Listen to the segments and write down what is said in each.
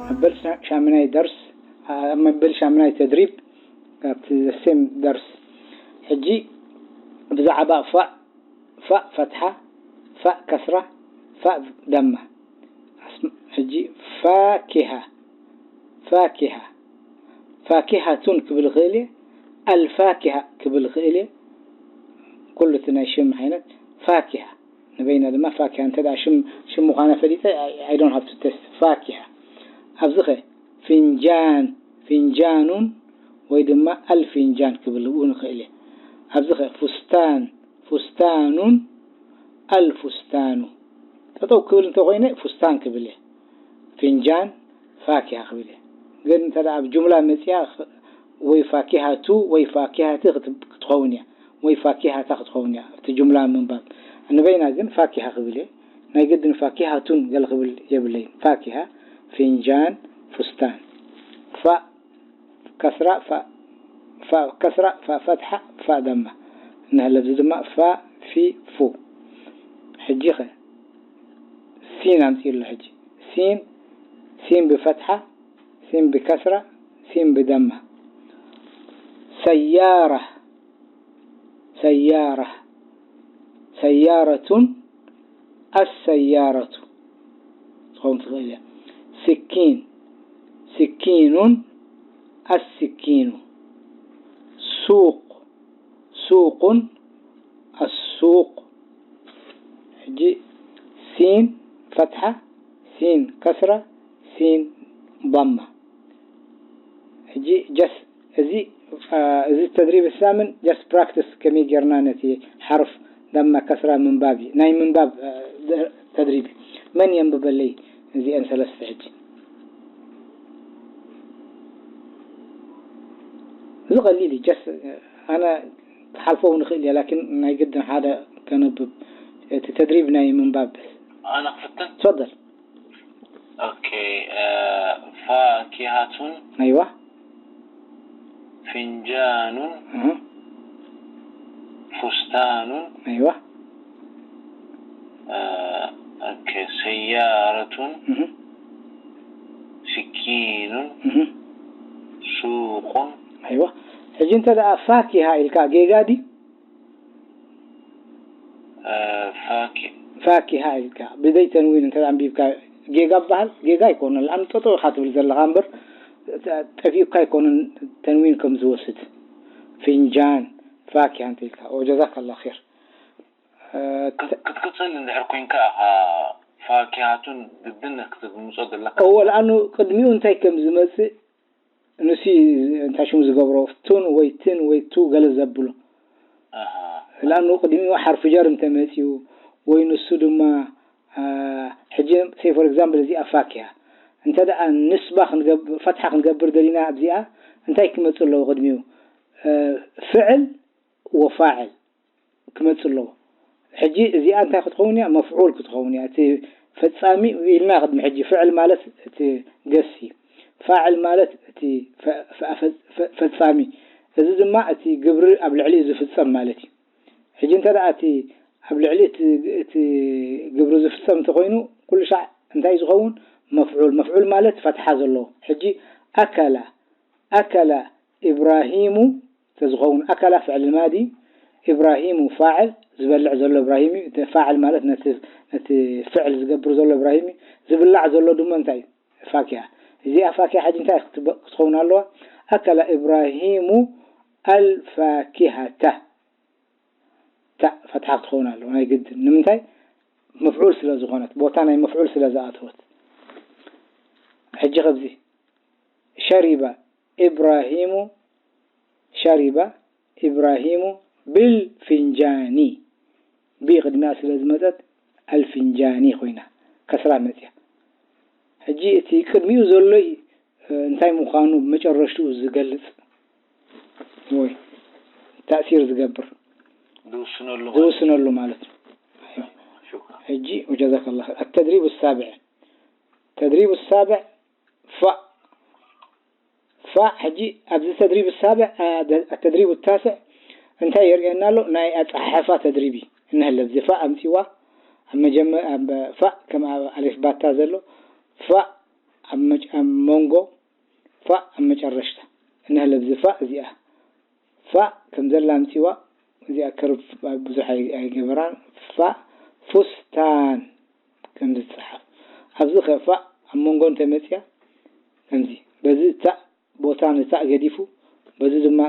መበል ሻምናይ ደርስ፣ መበል ሻምናይ ተድሪብ ካብቲ ሴም ደርስ። ሕጂ ብዛዕባ ፋእ፣ ፋእ ፈትሓ፣ ፋእ ከስራ፣ ፋእ ደማ። ሕጂ ፋኪሃ፣ ፋኪሃ፣ ፋኪሃቱን ክብል ይኽእል እየ፣ ኣልፋኪሃ ክብል ይኽእል እየ። ኩሉ እቲ ናይ ሽም ዓይነት ፋኪሃ። ንበይና ድማ ፋኪሃ እንተ ደኣ ሽም፣ ሽም ምዃና ፈሊጠ፣ I don't have to test። ፋኪሃ። ኣብዚ ኸ ፍንጃን፣ ፍንጃኑን ወይ ድማ ኣልፍንጃን ክብል እውን ይኽእል እየ። ኣብዚ ኸ ፉስታን፣ ፉስታኑን ኣልፉስታኑ። ጠጠው ክብል እንተኾይነ ፉስታን ክብል እየ። ፍንጃን ፋኪሃ ክብል እየ። ግን እንተ ደኣ ኣብ ጁምላ መጺኣ ወይ ፋኪሃቱ ወይ ፋኪሃቲ ክት-፣ ክትኸውን እያ። ወይ ፋኪሃታ ክትኸውን እያ። እቲ ጁምላ ምንባብ። ንበይና ግን ፋኪሃ ክብል እየ። ናይ ግድን ፋኪሃቱን ገለ ክብል የብለይን። ፋኪሃ፣ ፍንጃን፣ ፉስታን። ፋእ ከስራ፣ ፋእ፣ ፋእ ከስራ፣ ፋእ ፈትሓ፣ ፋእ ደማ። እንሀለ፣ እዚ ድማ ፋ፣ ፊ፣ ፉ። ሕጂ ኸ ሲን ኣምጺእሉ። ሕጂ ሲን፣ ሲን ብፈትሓ፣ ሲን ብከስራ፣ ሲን ብደማ። ሰያራ፣ ሰያራ፣ ሰያረቱን ኣሰያረቱ ትኸውን ትኽእል እያ። ስኪን፣ ስኪኑን ኣስኪኑ። ሱቕ፣ ሱቑን ኣሱቕ። ሕጂ ሲን ፈትሓ፣ ሲን ከስራ፣ ሲን ضمة። ሕጂ just እዚ፣ አ፣ እዚ ተድሪብ ሳምን just practice ከመይ ጌርና ነቲ ሓርፍ ዳማ ከስራ ምንባብ እዩ። ናይ ምንባብ፣ አ፣ ደ-፣ ተድሪብ እዩ። መን የንብበለይ እዚአን ሰለስተ ሕጂ? እዚ ቀሊል እዩ። Just ኣነ ክሓልፎ እውን ይኽእል እየ፣ ላኪን ናይ ግድን ሓደ ከንብብ። እቲ ተድሪብ ናይ ምንባብ። ኣነ ክፍትን። ትፈደል። ኦኬ፣ እ፣ ፋኪሃቱን። ኣይዋ። ፍንጃኑን። እህ። ፉስታኑን። ኣይዋ። እ፣ ኦኬ፣ ሰያረቱን። እህ። ስኪኑን። እህ። ሱቁን። ኣይዋ። ሕጂ እንተ ደኣ ፋኪሃ ኢልካ ጌጋ ድዩ? እ፣ ፋኪ-፣ ፋኪሃ ኢልካ ብዘይ ተንዊን እንተ ኣንቢብካ ጌጋ በሃል? ጌጋ ኣይኮነን። ለኣን ጠጠው ኢኻ ትብል ዘለኻ እምበር፣ ጠ-፣ ጠፊኡካ ኣይኮነን ተንዊን ከም ዝወስድ። ፍንጃን፣ ፋኪሃ እንተ ኢልካ። ወጀዛከ ኣላህ ኸይር። እ፣ ክት-፣ ክትቅጽል እንድሕር ኮይንካ ኢኻ ፋኪሃቱን ግድን ክትምጾ ዘለካ። እወ፣ ለኣኑ ቅድሚኡ እንታይ ከም ዝመጽእ ንሱ እዩ እንታይ ሽሙ ዝገብሮ፣ ቱን ወይ ትን ወይ ቱ ገለ ዘብሎ። ኣሃ። ለኣኑ ቅድሚኡ ሓርፊ ጀር እንተመጺኡ ወይ ንሱ ድማ፣ አ፣ ሕጂ say for example እዚኣ ፋኪያ እንተ ደኣ ንስባ ክንገብ-፣ ፈትሓ ክንገብር ደሊና ኣብዚኣ እንታይ ክመጽእ ኣለዎ ቅድሚኡ? እ፣ ፍዕል ወፋዕል ክመጽእ ኣለዎ። ሕጂ እዚኣ እንታይ ክትኸውን እያ? መፍዑል ክትኸውን እያ። እቲ ፈጻሚ ኢልና ቅድሚ ሕጂ ፍዕል ማለት እቲ ገሲ፣ ፋዕል ማለት እቲ ፈ-፣ ፈ-፣ ፈ-፣ ፈጻሚ። እዚ ድማ እቲ ግብሪ ኣብ ልዕሊኡ ዝፍጸም ማለት እዩ። ሕጂ እንተ ደኣ እቲ ኣብ ልዕሊ እቲ፣ እቲ ግብሪ ዝፍጸም እንተኾይኑ፣ ኩሉ ሻዕ እንታይ ዝኸውን? መፍዑል። መፍዑል ማለት ፈትሓ ዘለዎ። ሕጂ ኣከላ፣ ኣከላ ኢብራሂሙ ተዝኸውን፣ ኣከላ ፍዕል ማዲ፣ ኢብራሂሙ ፋዕል፣ ዝበልዕ ዘሎ ኢብራሂም እዩ። እቲ ፋዕል ማለት ነቲ፣ ነቲ ፍዕል ዝገብር ዘሎ ኢብራሂም እዩ። ዝብላዕ ዘሎ ድማ እንታይ እዩ? ፋኪሃ። እዚኣ ፋኪሃ ሕጂ እንታይ ክትበ-፣ ክትኸውን ኣለዋ? ኣከላ ኢብራሂሙ ኣልፋኪሃታ። ታእ ፈትሓ ክትኸውን ኣለዋ ናይ ግድን። ንምንታይ? መፍዑል ስለ ዝኾነት፣ ቦታ ናይ መፍዑል ስለ ዝኣተወት። ሕጂ ኸብዚ ሸሪበ ኢብራሂሙ፣ ሸሪበ ኢብራሂሙ ብልፍንጃኒ። ቢ ቅድሚኣ ስለ ዝመጸት ኣልፍንጃኒ ኮይና፣ ከስራ መጽያ። ሕጂ እቲ ቅድሚኡ ዘሎ እ፣ እንታይ ምዃኑ ብመጨረሽትኡ ዝገልጽ ወይ ተእሲር ዝገብር ዝውስነሉ ማለት ዝውስነሉ ማለት እዩ። ሽኩራን። ሕጂ ወጀዛከ ላህ ኸይር። التدريب السابع። ተድሪብ ሳብዕ ፋእ። ፋእ ሕጂ ኣብዚ ተድሪብ ሳብዕ፣ አ፣ ደ-፣ ተድሪብ ታስዕ እንታይ የርእየና ኣሎ? ናይ ኣጸሓሕፋ ተድሪብ እዩ። እንሀለ ኣብዚ ፋእ ኣምጺዋ ኣብ መጀመ-፣ ኣብ ፋእ ከም ኣብ ኣሌፍ ባታ ዘሎ ፋእ ኣብ መጭ-፣ ኣብ መንጎ ፋእ ኣብ መጨረሽታ። እንሀለ ብዚ ፋእ እዚኣ። ፋእ ከም ዘላ ኣምጺዋ፣ እዚኣ ከርብ ብዙሕ ኣይ-፣ ኣይገበራን። ፋእ ፉስታን ከም ዝጸሓፍ። ኣብዚ ኸ ፋእ ኣብ መንጎ እንተ መጽያ፣ ከምዚ። በዚ ታእ ቦታ ንታእ ገዲፉ፣ በዚ ድማ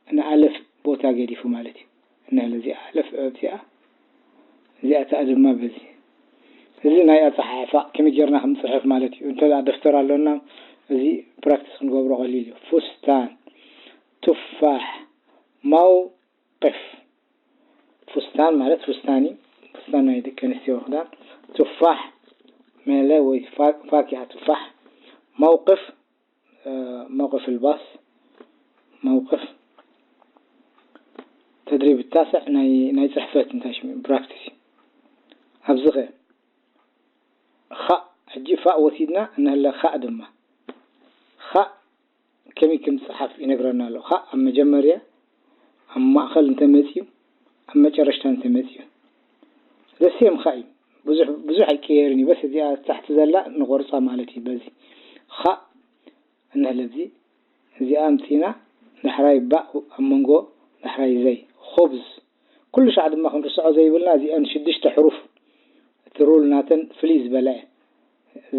ንኣለፍ ቦታ ገዲፉ ማለት እዩ። እንሀለ እዚኣ ኣለፍ እዚኣ፣ እዚኣ ታእ ድማ በዚ። እዚ ናይ ኣጸሓሕፋ ከመይ ጌርና ከም ንጽሕፍ ማለት እዩ። እንተ ደኣ ደፍተር ኣሎና፣ እዚ ፕራክቲስ ክንገብሮ ቀሊል እዩ። ፉስታን፣ ቱፋሕ፣ መውቅፍ። ፉስታን ማለት ፉስታን እዩ። ፉስታን ናይ ደቂ ኣንስትዮ ክዳን። ቱፋሕ፣ መለ ወይ ፋ-፣ ፋኪሃ ቱፋሕ። መውቅፍ፣ እ፣ መውቅፍ ልባስ። መውቅፍ ተድሪብ ታስዕ ናይ፣ ናይ ጽሕፈት እንታይ ሽሙ? ፕራክቲስ እዩ። ኣብዚ ኸ ኻእ፣ ሕጂ ፋእ ወሲድና፣ እንሀለ ኻእ ድማ። ኻእ ከመይ ከም ዝጸሓፍ ይነግረና ኣሎ። ኻእ ኣብ መጀመርያ፣ ኣብ ማእከል እንተ መጽዩ፣ ኣብ መጨረሽታ እንተ መጽዩ። ዘሴም ኻእ እዩ። ብዙሕ፣ ብዙሕ ኣይቀየርን እዩ። በስ እዚኣ ታሕቲ ዘላ ንቖርጻ ማለት እዩ። በዚ ኻእ እንሀለ ኣብዚ፣ እዚኣ ኣምጺና፣ ዳሕራይ ባእ ኣብ መንጎ፣ ዳሕራይ ዘይ። ኹብዝ። ኩሉ ሻዕ ድማ ክንርስዖ ዘይብልና፣ እዚኣን ሽዱሽተ ሕሩፍ፣ እቲ ሩል ናተን ፍልይ ዝበለ እየ።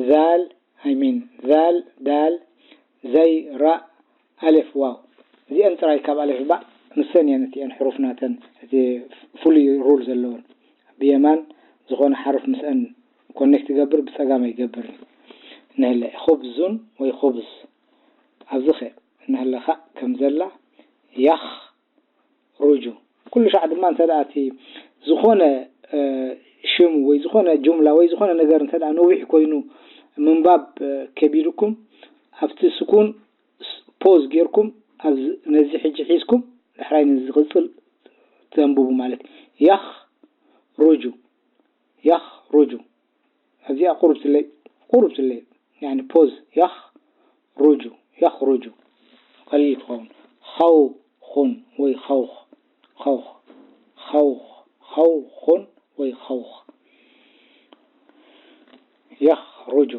ዛል፣ I mean፣ ዛል፣ ዳል፣ ዘይ፣ ራእ፣ ኣሌፍ፣ ዋው። እዚአን ጥራይ ካብ ኣሌፍ ባእ፣ ንሰን እየን እቲአን ሕሩፍ ናተን፣ እቲ ፍሉይ ሩል ዘለወን። ብየማን ዝኾነ ሓርፍ ምስአን ኮኔክት ይገብር፣ ብጸጋም ኣይገብርን። እንሀለ ኹብዙን ወይ ኹብዝ። ኣብዚ ኸ እንሀለ ኻእ ከም ዘላ፣ ያኽ ሩጁ። ኩሉ ሻዕ ድማ እንተ ደኣ እቲ ዝኾነ፣ እ፣ ሽም ወይ ዝኾነ ጁምላ ወይ ዝኾነ ነገር እንተ ደኣ ነዊሕ ኮይኑ ምንባብ፣ እ፣ ከቢድኩም፣ ኣብቲ ስኩን ስ-፣ ፖዝ ጌርኩም፣ ኣብዚ፣ ነዚ ሕጂ ሒዝኩም፣ ዳሕራይ ነዚ ዝቕጽል ተንብቡ ማለት እዩ። ያኽ ሩጁ፣ ያኽ ሩጁ። ኣብዚኣ ቁሩብ ትለይ፣ ቁሩብ ትለይ። ያኒ ፖዝ፣ ያኽ ሩጁ፣ ያኽ ሩጁ። ቀሊል ክኸውን። ኸው ኹን ወይ ኸውኽ፣ ኸውኽ፣ ኸውኽ፣ ኸው ኹን ወይ ኸውኽ። ያኽ ሩጁ።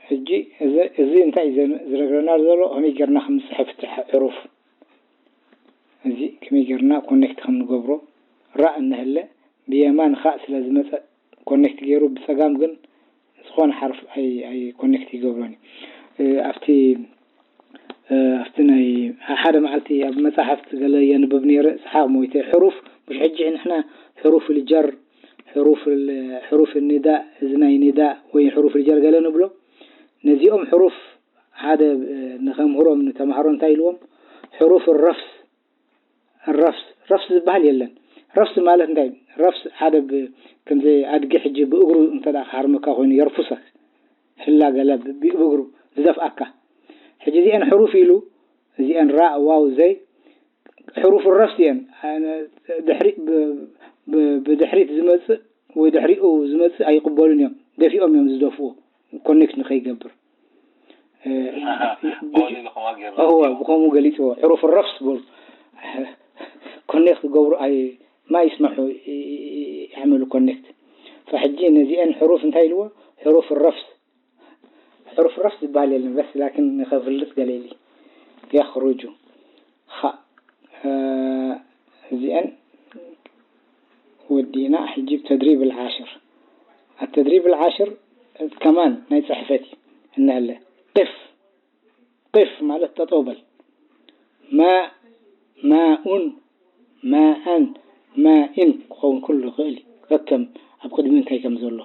ሕጂ እዚ፣ እዚ እንታይ እዩ ዘን-፣ ዝነግረና ዘሎ? ከመይ ጌርና ከም ንጽሕፍ እቲ ሕ-፣ ሕሩፍ። እዚ ከመይ ጌርና ኮኔክት ከም ንገብሮ። ራእ እንሀለ፣ ብየማን ኻእ ስለ ዝመጸ ኮኔክት ገይሩ፣ ብጸጋም ግን ዝኾነ ሓርፍ ኣይ-፣ ኣይ ኮኔክት ይገብሮን እዩ። እ፣ ኣብቲ፣ እ፣ ኣብቲ ናይ ሓደ መዓልቲ ኣብ መጻሕፍቲ ገለ የንብብ ነይረ፣ ሰሓቕ ሞይተ። ሕሩፍ፣ ምሽ ሕጂ ንሕና ሕሩፍ ልጀር፣ ሕሩፍ ል-፣ ሕሩፍ ኒዳእ፣ እዚ ናይ ኒዳእ ወይ ሕሩፍ ልጀር ገለ ንብሎ፣ ነዚኦም ሕሩፍ ሓደ፣ እ፣ ንኸምህሮም ንተማሃሮ እንታይ ኢልዎም? ሕሩፍ ረፍስ፣ ረፍስ፣ ረፍስ ዝበሃል የለን። ረፍስ ማለት እንታይ? ረፍስ ሓደ ብ-፣ ከምዚ ኣድጊ ሕጂ ብእግሩ እንተ ደኣ ክሃርመካ ኮይኑ የርፉሰክ። ህላ ገለ ብ-፣ ብእግሩ ዝደፍኣካ። ሕጂ እዚአን ሕሩፍ ኢሉ፣ እዚአን ራእ፣ ዋው፣ ዘይ፣ ሕሩፍ ረፍስ እየን። ኣነ ድሕሪ-፣ ብ-፣ ብ-፣ ብድሕሪት ዝመጽእ ወይ ድሕሪኡ ዝመጽእ ኣይቕበሉን እዮም። ደፊኦም እዮም ዝደፍኡ፣ ኮኔክት ንኸይገብር። እ፣ ኣሃ፣ ብ-፣ ብዚ-፣ ብኸምኡ ገይሩ እወ፣ ገሊጽዎ። ብኸምኡ ገሊጽዎ። ሕሩፍ ረፍስ በሉ። ኮኔክት ክገብሩ ኣይ-፣ ማ ይስመሑ ይ-፣ ይ-፣ ይ-፣ ይዕመሉ ኮኔክት። ፈሕጂ ነዚአን ሕሩፍ እንታይ ኢልዎ? ሕሩፍ ረፍስ። ሕሩፍ ረፍስ ዝበሃል የለን፣ በስ ላኪን ንኸፍልጥ ገለ ኢሊ። የኽሩጁ። ኸ-፣ እ፣ እዚአን ወዲእና። ሕጂ ብተድሪብ العاشر። التدريب العاشر ከማን ናይ ጽሕፈት እዩ። እንሀለ ቅፍ፣ ቅፍ ማለት ጠጠው በል። ማእ፣ ማኡን፣ ማኣን፣ ማኢን ክኸውን ኩሉ ይኽእል እዩ። ከከም ኣብ ቅድሚ እንታይ ከም ዘሎ።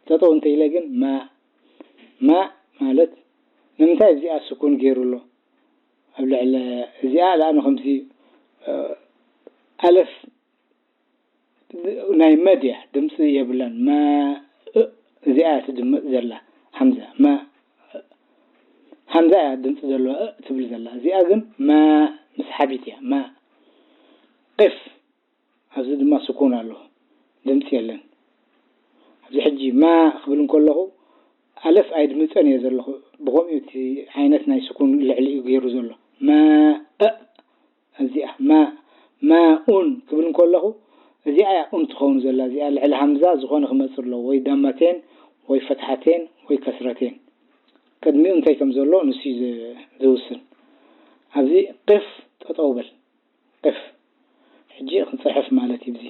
ጠጠው እንተ ኢለ ግን ማእ፣ ማእ ማለት ንምንታይ እዚኣ ስኩን ገይሩ ኣሎ? ኣብ ልዕሊ እዚኣ ደኣ ንኸምዚ፣ እ፣ ኣለፍ ናይ መ ድያ? ድምፂ የብላን። መ-፣ እ-፣ እዚኣ እያ ትድመፅ ዘላ። ሃምዛ። መ-፣ ሃምዛ እያ ድምፂ ዘለዋ፣ እ ትብል ዘላ። እዚኣ ግን መ-፣ ምስሓቢት እያ። መ-፣ ቂፍ። ኣብዚ ድማ ስኩን ኣሎ። ድምፂ የለን። ኣብዚ ሕጂ መ ክብል እንከለኹ፣ ኣለፍ ኣይድምፀን እየ ዘለኹ። ብኸምኡ እቲ ዓይነት ናይ ስኩን ልዕሊኡ ገይሩ ዘሎ። መ-፣ እ-፣ እዚኣ፣ ማ-፣ ማኡን ክብል እንከለኹ፣ እዚኣ እያ ኡን ትኸውን ዘላ። እዚኣ ልዕሊ ሃምዛ ዝኾነ ክመጽእ ኣለዎ። ወይ ዳማቴን፣ ወይ ፈትሓቴን፣ ወይ ከስረቴን። ቅድሚኡ እንታይ ከም ዘሎ ንሱ እዩ ዝ-፣ ዝውስን። ኣብዚ ቅፍ ጠጠው በል። ቅፍ። ሕጂ ክንጽሕፍ ማለት እዩ። እዚ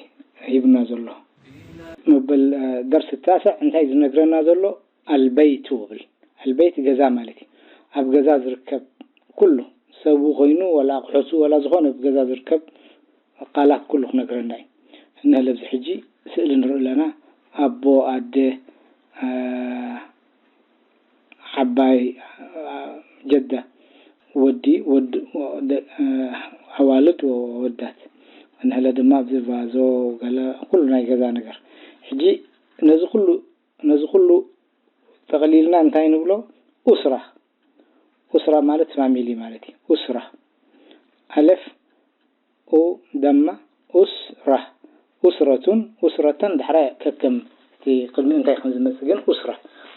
ሂብና ዘሎ መበል፣ እ፣ ደርሲ ታስዕ እንታይ ዝነግረና ዘሎ? ኣልበይቱ እብል። ኣልበይት ገዛ ማለት እዩ። ኣብ ገዛ ዝርከብ ኩሉ፣ ሰቡ ኮይኑ፣ ወላ ኣቑሑቱ፣ ወላ ዝኾነ ኣብ ገዛ ዝርከብ ቃላት ኩሉ ክነግረና እዩ። እንሀለ ኣብዚ ሕጂ ስእሊ ንርኢ ኣለና። ኣቦ፣ ኣደ፣ እ፣ ዓባይ፣ እ፣ ጀዳ፣ ወዲ፣ ወድ-፣ ወደ-፣ እ፣ ኣዋልድ ወወዳት። እንሀለ ድማ ኣብዚ ቫዞ፣ ገለ ኩሉ ናይ ገዛ ነገር። ሕጂ ነዚ ኩሉ፣ ነዚ ኩሉ ጠቕሊልና እንታይ ንብሎ? ኡስራ። ኡስራ ማለት ፋሚሊ ማለት እዩ። ኡስራ። ኣለፍ ኡ ደማ ኡስራ። ኡስረቱን ኡስረተን ዳሕራይ ከከም እቲ ቅድሚኡ እንታይ ከም ዝመጽእ ግን ኡስራ።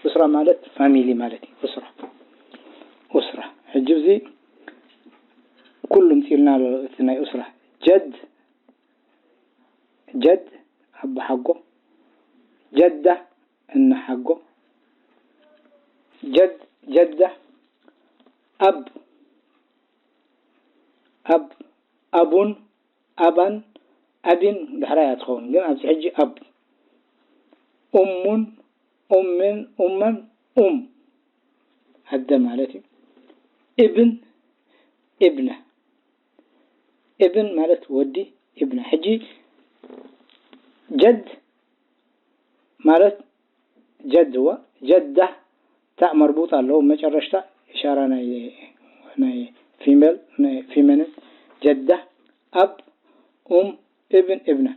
ኡስራ ማለት ፋሚሊ ማለት እዩ። ኡስራ። ኡስራ። ሕጂ እዚ ኩሉ ምጽኢልና ኣሎ እቲ ናይ ኡስራ። ጀድ፣ ጀድ ኣቦ ሓጎ። ጀዳ እነ ሓጎ። ጀድ፣ ጀዳ። ኣብ፣ ኣብ፣ ኣቡን፣ ኣባን፣ ኣቢን ዳሕራይ እያ ትኸውን። ግን ኣብዚ ሕጂ ኣብ። ኡሙን፣ ኡምን፣ ኡመን፣ ኡም። ኣደ ማለት እዩ። እብን፣ እብነ። እብን ማለት ወዲ፣ እብነ። ሕጂ ጀድ ማለት ጀድ እዋ፣ ጀዳ ታእ መርቡጥ ኣለዎ። መጨረሽታ ኢሻራ ናይ፣ ናይ ፊሜል፣ ናይ ፊሜኒን። ጀዳ፣ ኣብ፣ ኡም፣ እብን፣ እብነ።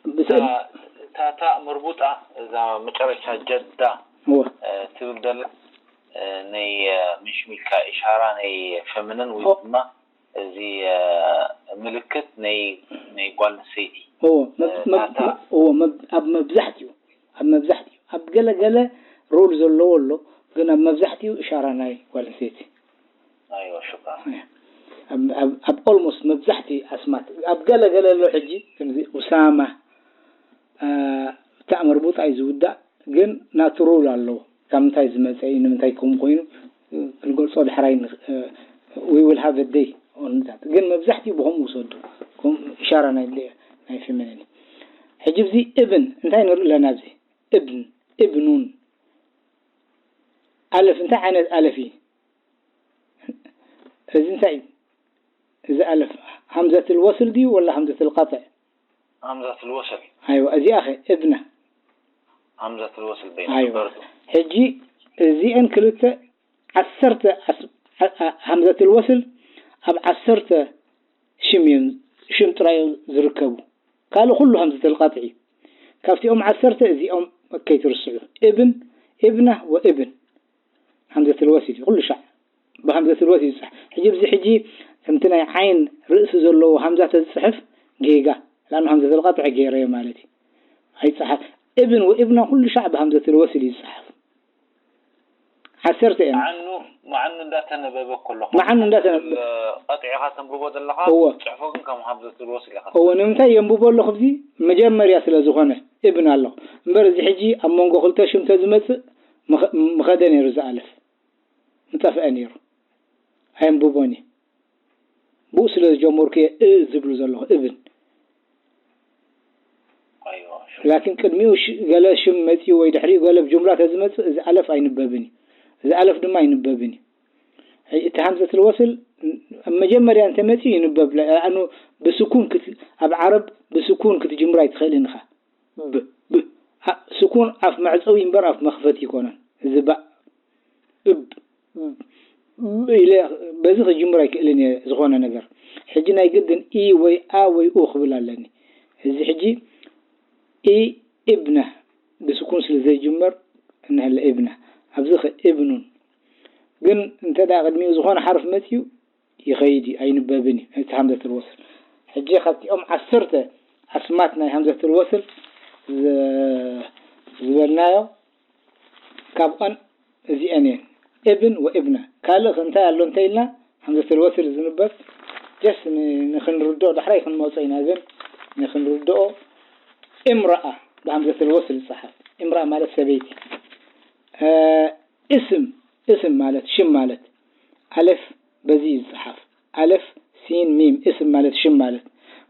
ብስእሊ እታ፣ እታ ታእ መርቡጣ፣ እዛ መጨረሽታ ጀዳ፣ እወ። እ፣ ትብል ዘላ፣ እ፣ ናይ፣ እ፣ ምሽሚልካ ኢሻራ ናይ ፌሚኒን ወይ ኦ። ድማ እዚ፣ እ፣ ምልክት ናይ፣ ናይ ጓል ኣንስተይቲ። እዎ፣ መብ-፣ እ፣ መብ-፣ ናታ እዎ፣ መብ-፣ ኣብ መብዛሕትኡ፣ ኣብ መብዛሕትኡ፣ ኣብ ገለ ገለ ሩል ዘለዎ ኣሎ፣ ግን ኣብ መብዛሕትኡ ኢሻራ ናይ ጓል ኣንስተይቲ። ኣይዋ፣ ሽኩራን። ኣብ፣ ኣብ፣ ኣብ ኦልሞስት መብዛሕትኡ ኣስማት፣ ኣብ ገለ ገለ ኣሎ ሕጂ፣ ከምዚ ኡሳማ፣ እ፣ ብታእ መርቡጣ እዩ ዝውዳእ፣ ግን ናቱ ሩል ኣለዎ። ካብ ምንታይ ዝመጸ እዩ፣ ንምንታይ ከምኡ ኮይኑ፣ ክንገልጾ ዳሕራይ ንኽ-፣ እ፣ we will have a day on that። ግን መብዛሕትኡ ብኸምኡ ውሰዱ። ከም ኢሻራ ናይ፣ ናይ ፌሚኒን። ሕጂ እዚ እብን እንታይ ንርኢ ኣለና ኣብዚ? እብን፣ እብኑን። ኣለፍ እንታይ ዓይነት ኣለፍ እዩ? እዚ እንታይ እዩ? እዚ ኣለፍ ሃምዘትል ወስል ድዩ ወላ ሃምዘትል ቀጥዕ? همزة الوصل. ኣይዋ፣ እዚኣ ኸ እብነ። همزة الوصل بين ኣይዋ። برضو. ሕጂ እዚአን ክልተ ዓሰርተ ኣስ-፣ ኣ-፣ ኣ-፣ همزة الوصل ኣብ ዓሰርተ ሽም እዮም፣ ሽም ጥራይ እዮም ዝርከቡ። ካልእ ኩሉ همزة القطع እዩ። ካብቲኦም ዓሰርተ እዚኦም ከይትርስዑ። እብን፣ እብነ ወእብን። همزة الوصل እዩ ኩሉ ሻዕ። ብሃምዘት ልወት እዩ ዝፅሓፍ። ሕጂ ኣብዚ ሕጂ ከምቲ ናይ ዓይን ርእሲ ዘለዎ ሃምዛ ተዝፅሕፍ ጌጋ፣ ላኑ ሃምዘት ልቀጥዒ ገይረዮ ማለት እዩ። ኣይፅሓፍ። እብን ወእብና ኩሉ ሻዕ ብሃምዘት ልወስል እዩ ዝፅሓፍ። ዓሰርተ እየን። መዓኑ፣ መዓኑ እንዳተነበበ ከሎ መዓኑ እንዳተነበበ። ቀጥዒኻ ተንብቦ ዘለኻ እወ። ፅሕፎ ግን ከም ሃምዘት ልወስል ኢኻ። እወ፣ ንምንታይ የንብቦ ኣለኹ? እዚ መጀመርያ ስለ ዝኾነ እብን ኣለኹ። እምበር እዚ ሕጂ ኣብ መንጎ ክልተ ሽም ተዝመፅእ ምኸ-፣ ምኸደ ነይሩ ዝኣለፍ። ምጠፍአ ነይሩ። ኣየንብቦን እየ። ብኡ ስለ ዝጀመርኩ እየ እ ዝብሉ ዘለኹ፣ እብን። ኣይዋ፣ ሽኩር። ላኪን ቅድሚኡ ሽ-፣ ገለ ሽም መፂኡ ወይ ድሕሪኡ ገለ ብጅምላ ተዝመፅእ፣ እዚ ኣለፍ ኣይንበብን እዩ። እዚ ኣለፍ ድማ ኣይንበብን እዩ። ኣይ፣ እቲ ሃምዘት ልወስል ኣብ መጀመርያ እንተመፂኡ ይንበብ። ለኣኑ ብስኩን ክት-፣ ኣብ ዓረብ ብስኩን ክትጅምር ኣይትኽእልን ኢኻ። ብ፣ ብ፣ ኣ-፣ ስኩን ኣፍ መዕፀዊ እምበር ኣፍ መኽፈቲ ኣይኮነን። እዚ ባእ፣ እብ፣ ብ ኢለ በዚ ክጅምር ኣይክእልን እየ ዝኾነ ነገር። ሕጂ ናይ ግድን ኢ ወይ ኣ ወይ ኡ ክብል ኣለኒ። እዚ ሕጂ ኢ እብነ ብስኩን ስለ ዘይጅመር እንሀለ እብነ። ኣብዚ ኸ እብኑን። ግን እንተ ደኣ ቅድሚኡ ዝኾነ ሓርፍ መፂኡ ይኸይድ እዩ፣ ኣይንበብን እዩ። እቲ ሃምዘት ልወስል። ሕጂ ካብቲኦም ዓሰርተ ኣስማት ናይ ሃምዘት ልወስል ዝ-፣ ዝበልናዮ ካብኣን እዚአን እየን። እብን ወእብነ። ካልእ ከ እንታይ ኣሎ እንተ ኢልና፣ ሃምዘት ልወስል ዝንበብ፣ ጀስት ን-፣ ንኽንርድኦ፣ ዳሕራይ ክንመጾ ኢና፣ ግን ንኽንርድኦ፣ እምረኣ ብሃምዘት ልወስል ዝጸሓፍ። እምረኣ ማለት ሰበይቲ። እ፣ እስም እስም ማለት ሽም ማለት። ኣለፍ በዚ እዩ ዝጸሓፍ። ኣለፍ ሲን ሚም እስም ማለት ሽም ማለት፣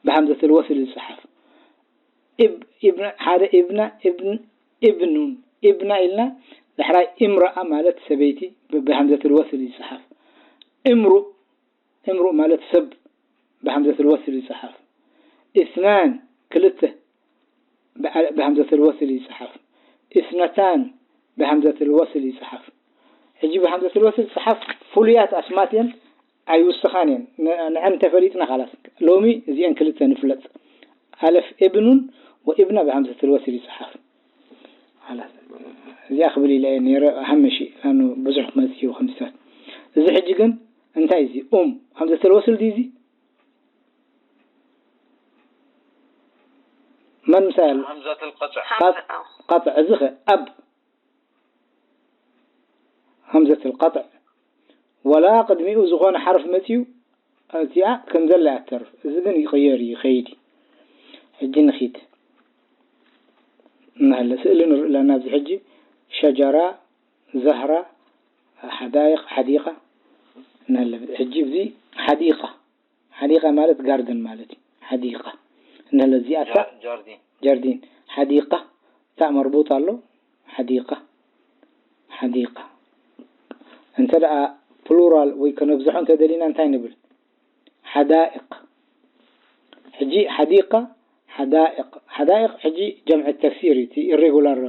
ብሃምዘተል ወስል እዩ ዝጸሓፍ። እብ- ኢብን ሓደ፣ ኢብና፣ ኢብን- ኢብኑን ኢብና ኢልና፣ ዳሕራይ እምረኣ ማለት ሰበይቲ፣ ብ- ብሃምዘተል ወስል እዩ ዝጸሓፍ። እምሩእ እምሩእ ማለት ሰብ፣ ብሃምዘተል ወስል ይጸሓፍ። ኢስናን ክልተ፣ ብሃምዘተል ወስል ይጸሓፍ። ኢስነታን ብሃምዘተል ወስል ይጸሓፍ። ሕጂ ብሃምዘተል ወስል ዝጸሓፍ ፍሉያት ኣስማት እየን፣ ኣይውስኻን እየን። ንዐን ተፈሊጥና ካላስ። ሎሚ እዚአን ክልተ ንፍለጥ። ኣለፍ እብኑን ወእብና ብሃምዘተል ወስል ይጸሓፍ። እዚኣ ክብል ኢለ እየ ነይረ ሃመሺ ኣኑ ብዙሕ ክመጽእ እዩ ከምስታት። እዚ ሕጂ ግን እንታይ እዚ ኡም ሃምዘተል ወስል ድዩ እዚ? መን ምሳይ ኣሎ? همزة القطع. ቀጥ- ቀጥዕ እዚ ኸ ኣብ همزة القطع ወላ ቅድሚኡ ዝኾነ ሓርፍ መፅዩ እዚኣ ከም ዘላ እያ ትተርፍ። እዚ ግን ይቕየር እዩ ይኸይድ እዩ። ሕጂ ንኺድ እናሃለ ስእሊ ንርኢ ኣለና። ኣብዚ ሕጂ ሸጀራ፣ ዘህራ፣ ሓዳይቕ፣ ሓዲቃ እናሃለ ሕጂ እዚ ሓዲቃ ሓዲቃ ማለት ጋርደን ማለት እዩ። ሓዲቃ እንለ እዚኣታ ጃርዲን ሓዲቃ ታእ መርቡጥ ኣሎ። ሓዲቃ ሓዲቃ እንተ ደኣ ፕሉራል ወይ ከነብዝሖ እንተ ደሊና እንታይ ንብል? ሓዳኢቅ። ሕጂ ሓዲቃ ሓዳኢቅ ሓዳኢቅ ሕጂ ጀምዒ ተክሲር እዩ። እቲ ኢሬጉላር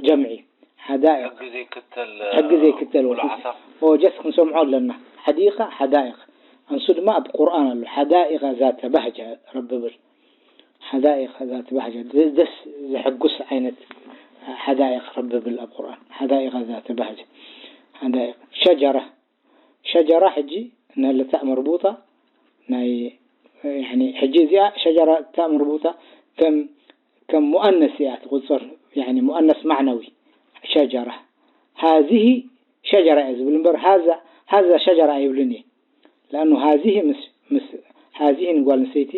ጀምዒ ሓዳኢቅ ሕጊ ዘይክተል ሕጊ ዘይክተል ወ ጀስት ክንሰምዖ ኣለና። ሓዲቃ ሓዳኢቅ ኣንሱ ድማ ኣብ ቁርኣን ኣሎ። ሓዳኢቀ ዛተ ባህጃ ረብብል ሓዳኢቀ ዛተ ባህጃ ደስ ዘሐጉስ ዓይነት ሓዳኢቅ ረብብል ኣብ ቁርኣን ሓዳኢቀ ዛተ ባህጃ ሓዳኢቅ ሸጀራ ሸጀራ ሕጂ ነለታ መርቡጣ ናይ ያኒ ሕጂ እዚኣ ሸጀራ እታ መርቡጣ ከም ከም ሙኣነስ እያ ትቁጸር። ያኒ ሙኣነስ ማዕነዊ ሸጀራ ሃዚህ ሸጀራ እያ ዝብል እምበር ሃዛ ሃዛ ሸጀራ ኣይብልን እየ። ለኣኑ ሃዚህ ምስ ምስ ሃዚህ ንጓል ኣንስተይቲ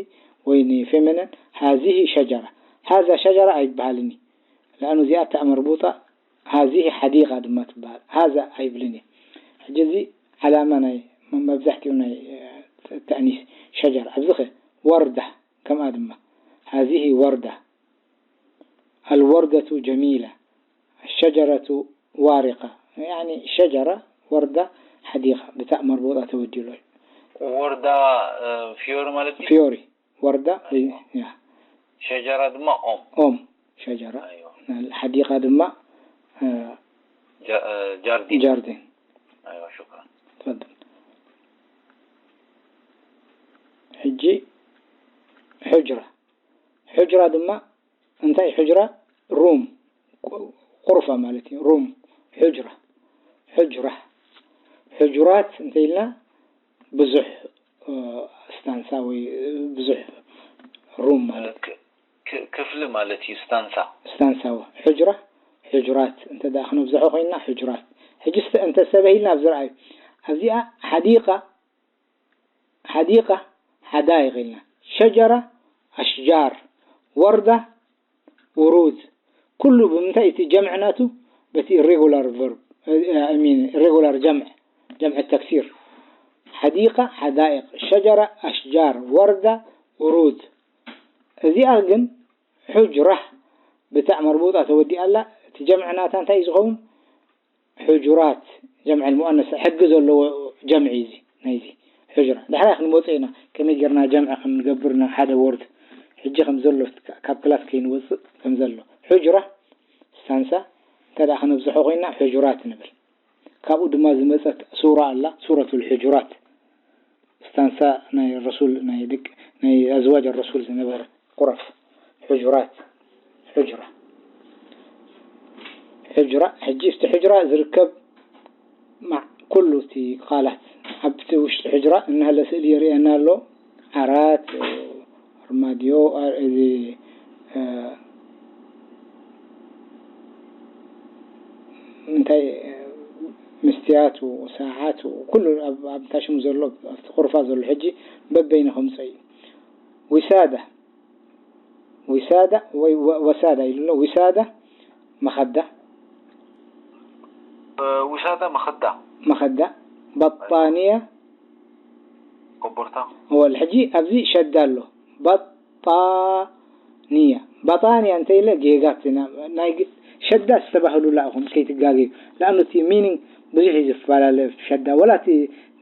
ወይ ንፌሚኒን ሃዚህ ሸጀራ ሃዛ ሸጀራ ኣይበሃልን እዩ። ለኣኑ እዚኣ እታ መርቡጣ ሃዚህ ሓዲቃ ድማ ትበሃል። ሃዛ ኣይብልን እየ። ሕጂ እዚ ዓላማ ናይ መብዛሕትኡ ናይ ተእኒስ ሸጀር ኣብዚ ኸ ወርዳ ከምኣ ድማ ሃዚህ ወርዳ ኣልወርደቱ ጀሚላ ኣሸጀረቱ ዋሪቃ ያኒ ሸጀራ ወርዳ ሓዲቃ ብታእ መርቦጣ ተወዲሉ ወርዳ ፊዮሪ ማለት እዩ። ፊዮሪ ወርዳ ያ ሸጀራ ድማ ኦም ኦም ሸጀራ ሓዲቃ ድማ ጃርዲን ጃርዲን ሽክራን ተፈደል ሕጂ ሕጅራ ሕጅራ ድማ እንታይ ሕጅራ ሩም ቁርፋ ማለት እዩ ሩም ሕጅራ ሕጅራ ሕጁራት እንተ ኢልና ብዙሕ ስታንሳ ወይ ብዙሕ ሩም ማለት ክፍሊ ማለት እዩ ስታንሳ ስታንሳ ሕጅራ ሕጁራት እንተ ክንብዝሖ ኮይንና ሕጁራት ሕጂ እንተ ሰበ ኢልና ኣብዚ ረኣዩ ኣብዚኣ ሓዲቃ ሓዲቃ ሓዳይቅ ኢልና ሸጀራ ኣሽጃር ወርዳ ውሩድ ኩሉ ብምንታይ እቲ ጀምዕ ናቱ በቲ ኢሬጉላር ቨርብ ኢሬጉላር ጀምዕ ጀምዕ ተክሲር ሓዲቃ ሓዳይቅ ሸጀራ ኣሽጃር ወርዳ ውሩድ እዚኣ ግን ሑጅራ ብታዕ መርቡጣ ተወዲኣ ኣላ እቲ ጀምዕ ናታ እንታይ እዩ ዝኸውን ሕጁራት ጀምዕ ሙኣነስ ሕጊ ዘለዎ ጀምዒ እዚ ናይዚ ሕጅራ ዳሕራይ ክንመፆ ኢና ከመይ ጌርና ጀምዒ ክንገብር ናብ ሓደ ወርድ ሕጂ ከም ዘሎ ካብ ክላስ ከይንወፅእ ከም ዘሎ ሕጅራ ስታንሳ እንተ ደኣ ክነብዝሖ ኮይና ሕጁራት ንብል ካብኡ ድማ ዝመፀት ሱራ ኣላ ሱረቱ ልሕጁራት ስታንሳ ናይ ረሱል ናይ ደቂ ናይ ኣዝዋጅ ረሱል ዝነበረ ቁረፍ ሕጁራት ሕጅራ ሕጅራ ሕጂ እቲ ሕጅራ ዝርከብ ማዕ ኩሉ እቲ ቃላት ኣብቲ ውሽጢ ሕጅራ እናሃለ ስእሊ የርእየና ኣሎ ዓራት ኣርማድዮ እዚ እንታይ ምስትያቱ ሰዓቱ ኩሉ ኣብታ ሽሙ ዘሎ ኣብቲ ቁርፋ ዘሎ ሕጂ በበይኑ ከምፀ እዩ ዊሳዳ ዊሳዳ ወይ ወሳዳ ኢሉ ኣሎ ዊሳዳ መኸዳ ውሳዳ መኸዳ መኸዳ በጣንያ ኮቦርታ ወል ሕጂ ኣብዚ ሸዳ ኣሎ። በጣንያ በጣንያ እንተ ኢለ ጌጋ እቲ ና- ናይ ግ- ሸዳ ዝተባህሉላ ኢኹም ከይትጋገዩ። ለኣኑ እቲ ሚኒንግ ብዙሕ እዩ ዝፈላለ። ሸዳ ወላ እቲ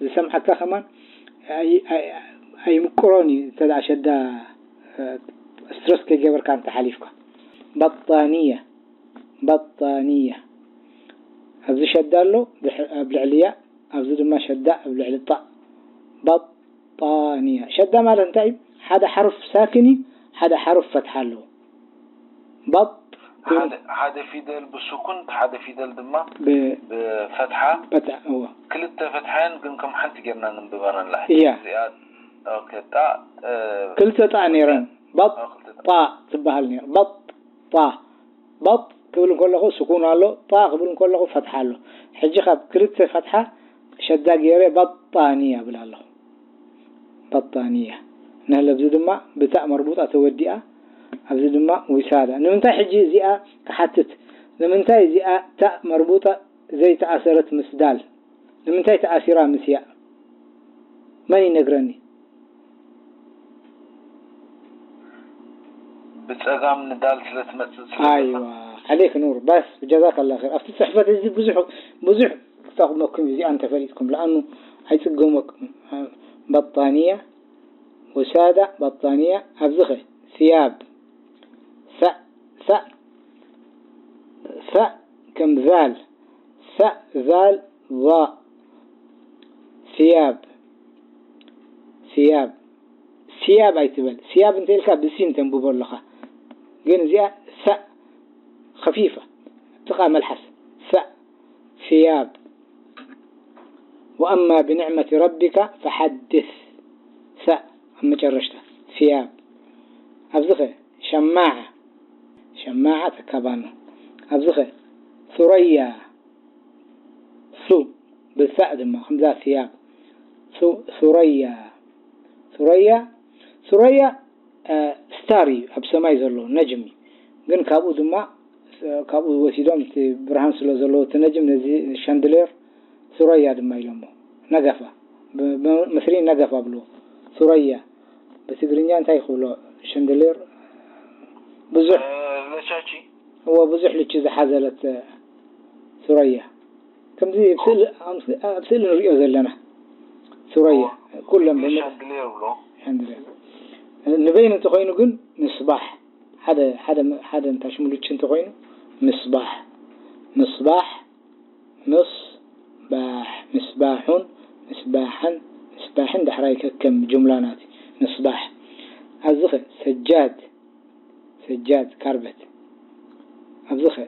ዝሰምዓካ ከማን ኣይ- ኣይ- ኣይምቅሮን እዩ። እንተ ደኣ ሸዳ ስትረስ ከይገበርካ እንተ ሓሊፍካ በጣንያ በጣንያ ኣብዚ ሸዳ ኣሎ ብሕ- ኣብ ልዕሊያ ኣብዚ ድማ ሸዳ ኣብ ልዕሊ ጣእ በጣንያ። ሸዳ ማለት እንታይ እዩ? ሓደ ሓሩፍ ሳክን እዩ፣ ሓደ ሓሩፍ ፈትሓ ኣለዎ። በጥ ሓደ ሓደ ፊደል ብሱኩን እቲ ሓደ ፊደል ድማ ብ- ብፈትሓ በጣ እዎ ክልተ ፈትሓን ግን ከም ሓንቲ ጌርና ንንብበን ኣላ እያ። እዚኣ ኦኬ ጣ እ፣ ክልተ ጣእ ነይረን። በጥ ኦ፣ ክልተ ጣ። ጣ ትበሃል ነይር። በጥ ጣ በጥ ክብል እንከለኹ ስኩን ኣሎ፣ ጣ ክብል እንከለኹ ፈትሓ ኣሎ። ሕጂ ካብ ክልተ ፈትሓ ሸዳ ገይረ በጣንያ እብል ኣለኹ። በጣንያ ነህለ ኣብዚ ድማ ብታእ መርቡጣ ተወዲኣ፣ ኣብዚ ድማ ዊሳዳ። ንምንታይ ሕጂ እዚኣ ክሓትት? ንምንታይ እዚኣ ታእ መርቡጣ ዘይተኣሰረት ምስ ዳል? ንምንታይ ተኣሲራ ምስ ያእ? መን ይነግረኒ? ብጸጋም ንዳል ስለ ትመጽእ ስለ ኣይዋ ዓሌክ ኑር ባስ ጀዛክ ኣላ ር ኣብቲ ፅሕፈት እዚ ብዙሕ ብዙሕ ክጠቕመኩም እዩ እዚኣ እንተፈሊጥኩም ለኣኑ ኣይፅገመኩም በጣንያ ወሳዳ በጣንያ ኣብዚ ኸ ስያብ ሳእ ሳእ ሳእ ከም ዛል ሳእ ዛል ዛእ ስያብ ስያብ ስያብ ኣይትበል። ስያብ እንተ ኢልካ ብሲን ተንብቦ ኣለኻ። ግን እዚኣ ሳእ ኸፊፋ ጥቓ መልሓስ ሳእ ስያብ وأما بنعمة ربك فحدث ሳእ ኣብ መጨረሽታ ስያብ ኣብዚ ኸ ሸማዓ ሸማዓ ተካባኖ ኣብዚ ኸ ሱረያ ሱ ብሳእ ድማ ከምዛ ስያብ ሱ- ሱረያ ሱረያ ሱረያ እ፣ ስታር እዩ ኣብ ሰማይ ዘሎ ነጅም እዩ። ግን ካብኡ ድማ እ፣ ካብኡ ወሲዶም እቲ ብርሃን ስለ ዘለዎ እቲ ነጅም ነዚ ሻንድሌር ሱረያ ድማ ኢሎሞ ነጋፋ ብ- ብ- ምስሪ ነጋፋ ብልዎ ሱረያ ብትግርኛ እንታይ ክብሎ ሸንድሌር ብዙሕ ለቻቺ እዎ ብዙሕ ልቺ ዝሓዘለት ሱረያ ከምዚ ኣብ ስእሊ- ኣብ ስእሊ ንሪኦ ዘለና ሱረያ ኩለን ብመ- ሻንድሌር ብሎ ንበይኑ እንተኮይኑ ግን ምስባሕ ሓደ ሓደ ሓደ እንታ ሽሙ ልቺ እንተኮይኑ ምስባሕ ምስባሕ ምስባሕ ምስባሑን ምስባሕን ምስባሕን ዳሕራይ ከከም ጁምላ ናት ምስባሕ ኣብዚ ኸ ሰጃድ ሰጃድ ካርበት ኣብዚ ኸ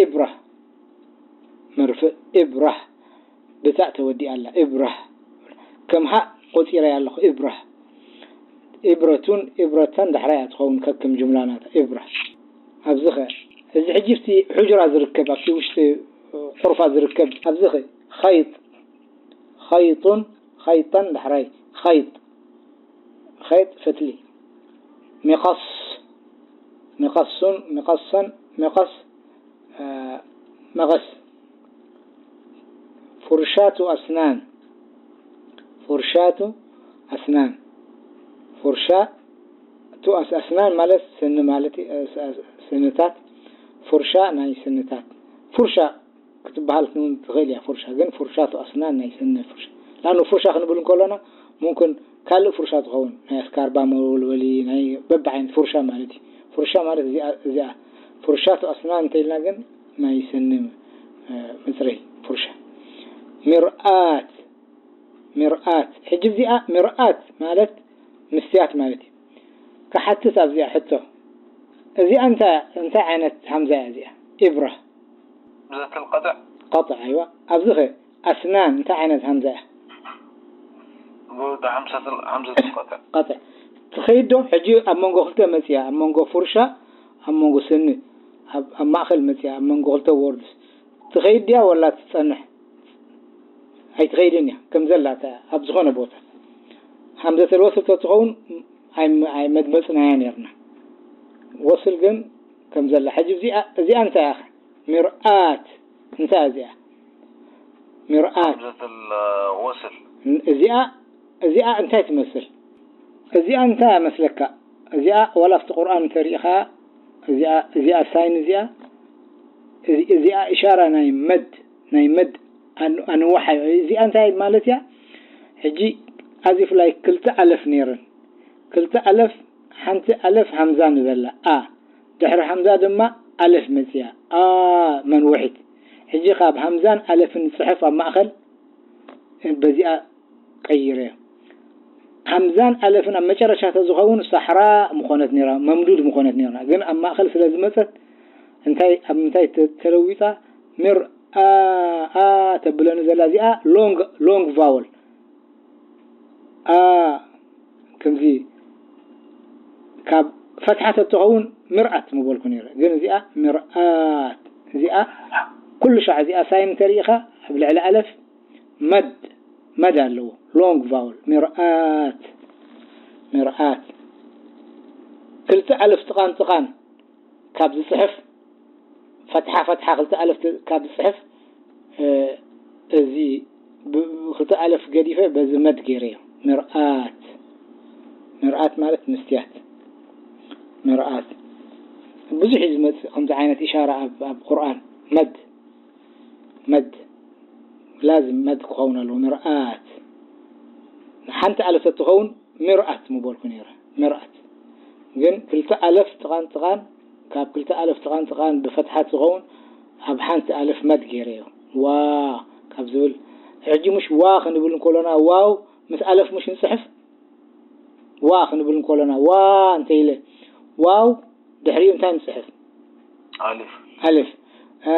ኢብራ መርፍእ ኢብራ ብታእ ተወዲኣ ኣላ ኢብራ ከም ሃእ ቆፂረያ ኣለኹ ኢብራ ኢብረቱን ኢብረታን ዳሕራይ እያ ትኸውን ከክም ጁምላ ናታ ኢብራ ኣብዚ ኸ እዚ ሕጂ ኣብቲ ሑጅራ ዝርከብ ኣብቲ ውሽጢ ቁርፋ ዝርከብ ኣብዚ ኸ ኸይጥ ኸይጡን ኸይጠን ዳሕራይ ኸይጥ ኸይጥ ፈትሊ ሚቐስ ሚቐሱን ሚቐሰን ሚቐስ መቐስ فرشاة أسنان فرشاة أسنان فرشاة أسنان ማለት ስኒ ማለት ስንታት ፍርሻ ናይ ስንታት ፍርሻ ክትበሃል ትኽእል እያ ፍርሻ ግን ፍርሻቱ ኣስናን ናይ ስኒ ፍርሻ ላኑ ፍርሻ ክንብል እንከሎና ሙምክን ካልእ ፍርሻ ትኸውን ናይ ኣስካርባ መወልወሊ ናይ በብዓይነት ፍርሻ ማለት እዩ ፍርሻ ማለት እዚኣ ፍርሻቱ ኣስናን እንተኢልና ግን ናይ ስኒ ምፅረይ ፍርሻ ሚርኣት ሚርኣት ሕጂ እዚኣ ሚርኣት ማለት ምስትያት ማለት እዩ ክሓትት ኣብዚኣ ሕቶ እዚኣ እንታይ ዓይነት ሃምዛ እያ እዚኣ ኢብራ همزة القطع قطع أيوة ኣብዚ ኸ ኣስናን እንታይ ዓይነት ሃምዛ እያ همزة القطع قطع ትኸይድ ዶ ሕጂ ኣብ መንጎ ክልተ መፅያ ኣብ መንጎ ፍርሻ ኣብ መንጎ ስኒ ኣብ ማእኸል መፅያ ኣብ መንጎ ክልተ ወርድስ ትኸይድ ድያ ወላ ትፀንሕ ኣይትኸይድን እያ ከም ዘላ እታ ኣብ ዝኾነ ቦታ ሃምዘተል ወስል ተትኸውን ኣይመድመፅናያ ነርና ወስል ግን ከም ዘላ ሕጂ እዚኣ እንታይ እያ ሚርኣት እንታይ እዚኣ? ሚርኣት። همزة الوصل. እዚኣ እዚኣ እንታይ ትመስል? እዚኣ እንታይ መስለካ? እዚኣ ዋላ ኣብቲ ቁርኣን እንተሪኢኻ እዚኣ እዚኣ ሳይን እዚኣ እዚ- እዚኣ ኢሻራ ናይ መድ ናይ መድ ኣን- ኣንዋሓ እዩ። እዚኣ እንታይ ማለት እያ? ሕጂ ኣዚ ፍላይ ክልተ ኣለፍ ነይረን። ክልተ ኣለፍ ሓንቲ ኣለፍ ሃምዛ ንበላ ኣ ድሕሪ ሓምዛ ድማ ኣለፍ መፅያ ኣ መንውሒት። ሕጂ ካብ ሃምዛን ኣለፍን ፅሕፍ ኣብ ማእኸል በዚኣ ቀይረ። ሃምዛን ኣለፍን ኣብ መጨረሻ ተዝኸውን ሳሕራ ምኾነት ነይራ፣ መምዱድ ምኾነት ነይራ። ግን ኣብ ማእኸል ስለ ዝመፀት እንታይ ኣብ ምንታይ ተ- ተለዊጣ? ምር ኣ ኣ ተብለኒ ዘላ እዚኣ ሎንግ ሎንግ ቫወል ኣ ከምዚ ካብ ፈትሓ ተትኸውን ምርኣት ምበልኩ ነይረ። ግን እዚኣ ምርኣት እዚኣ ኩሉ ሻዕ እዚኣ ሳይን እንተሪኢኻ ኣብ ልዕሊ ኣለፍ መድ መድ ኣለዎ። ሎንግ ቫውል ሚርኣት ሚርኣት ክልተ ኣለፍ ጥቓን ጥቓን ካብ ዝፅሕፍ ፈትሓ ፈትሓ ክልተ ኣለፍ ት- ካብ ዝፅሕፍ እ፣ እዚ ብ- ክልተ ኣለፍ ገዲፈ በዚ መድ ገይረዮ። ምርኣት ምርኣት ማለት ምስትያት ምርኣት ብዙሕ እዩ ዝመፅእ ከምዚ ዓይነት ኢሻራ ኣብ ኣብ ቁርኣን መድ መድ ላዝም መድ ክኸውን ኣለዎ። ምርኣት ሓንቲ ኣለፍ ተትኸውን ምርኣት ምበልኩ ነይረ። ምርኣት ግን ክልተ ኣለፍ ጥቓን ጥቓን ካብ ክልተ ኣለፍ ጥቓን ጥቓን ብፈትሓት ዝኸውን ኣብ ሓንቲ ኣለፍ መድ ገይረዮ። ዋ ካብ ዝብል ሕጂ ምሽ ዋ ክንብል እንከሎና ዋው ምስ ኣለፍ ምሽ ንፅሕፍ ዋ ክንብል እንከሎና ዋ እንተ ኢለ ዋው ድሕሪኡ እንታይ ንፅሕፍ? ኣልፍ። ኣልፍ እ፣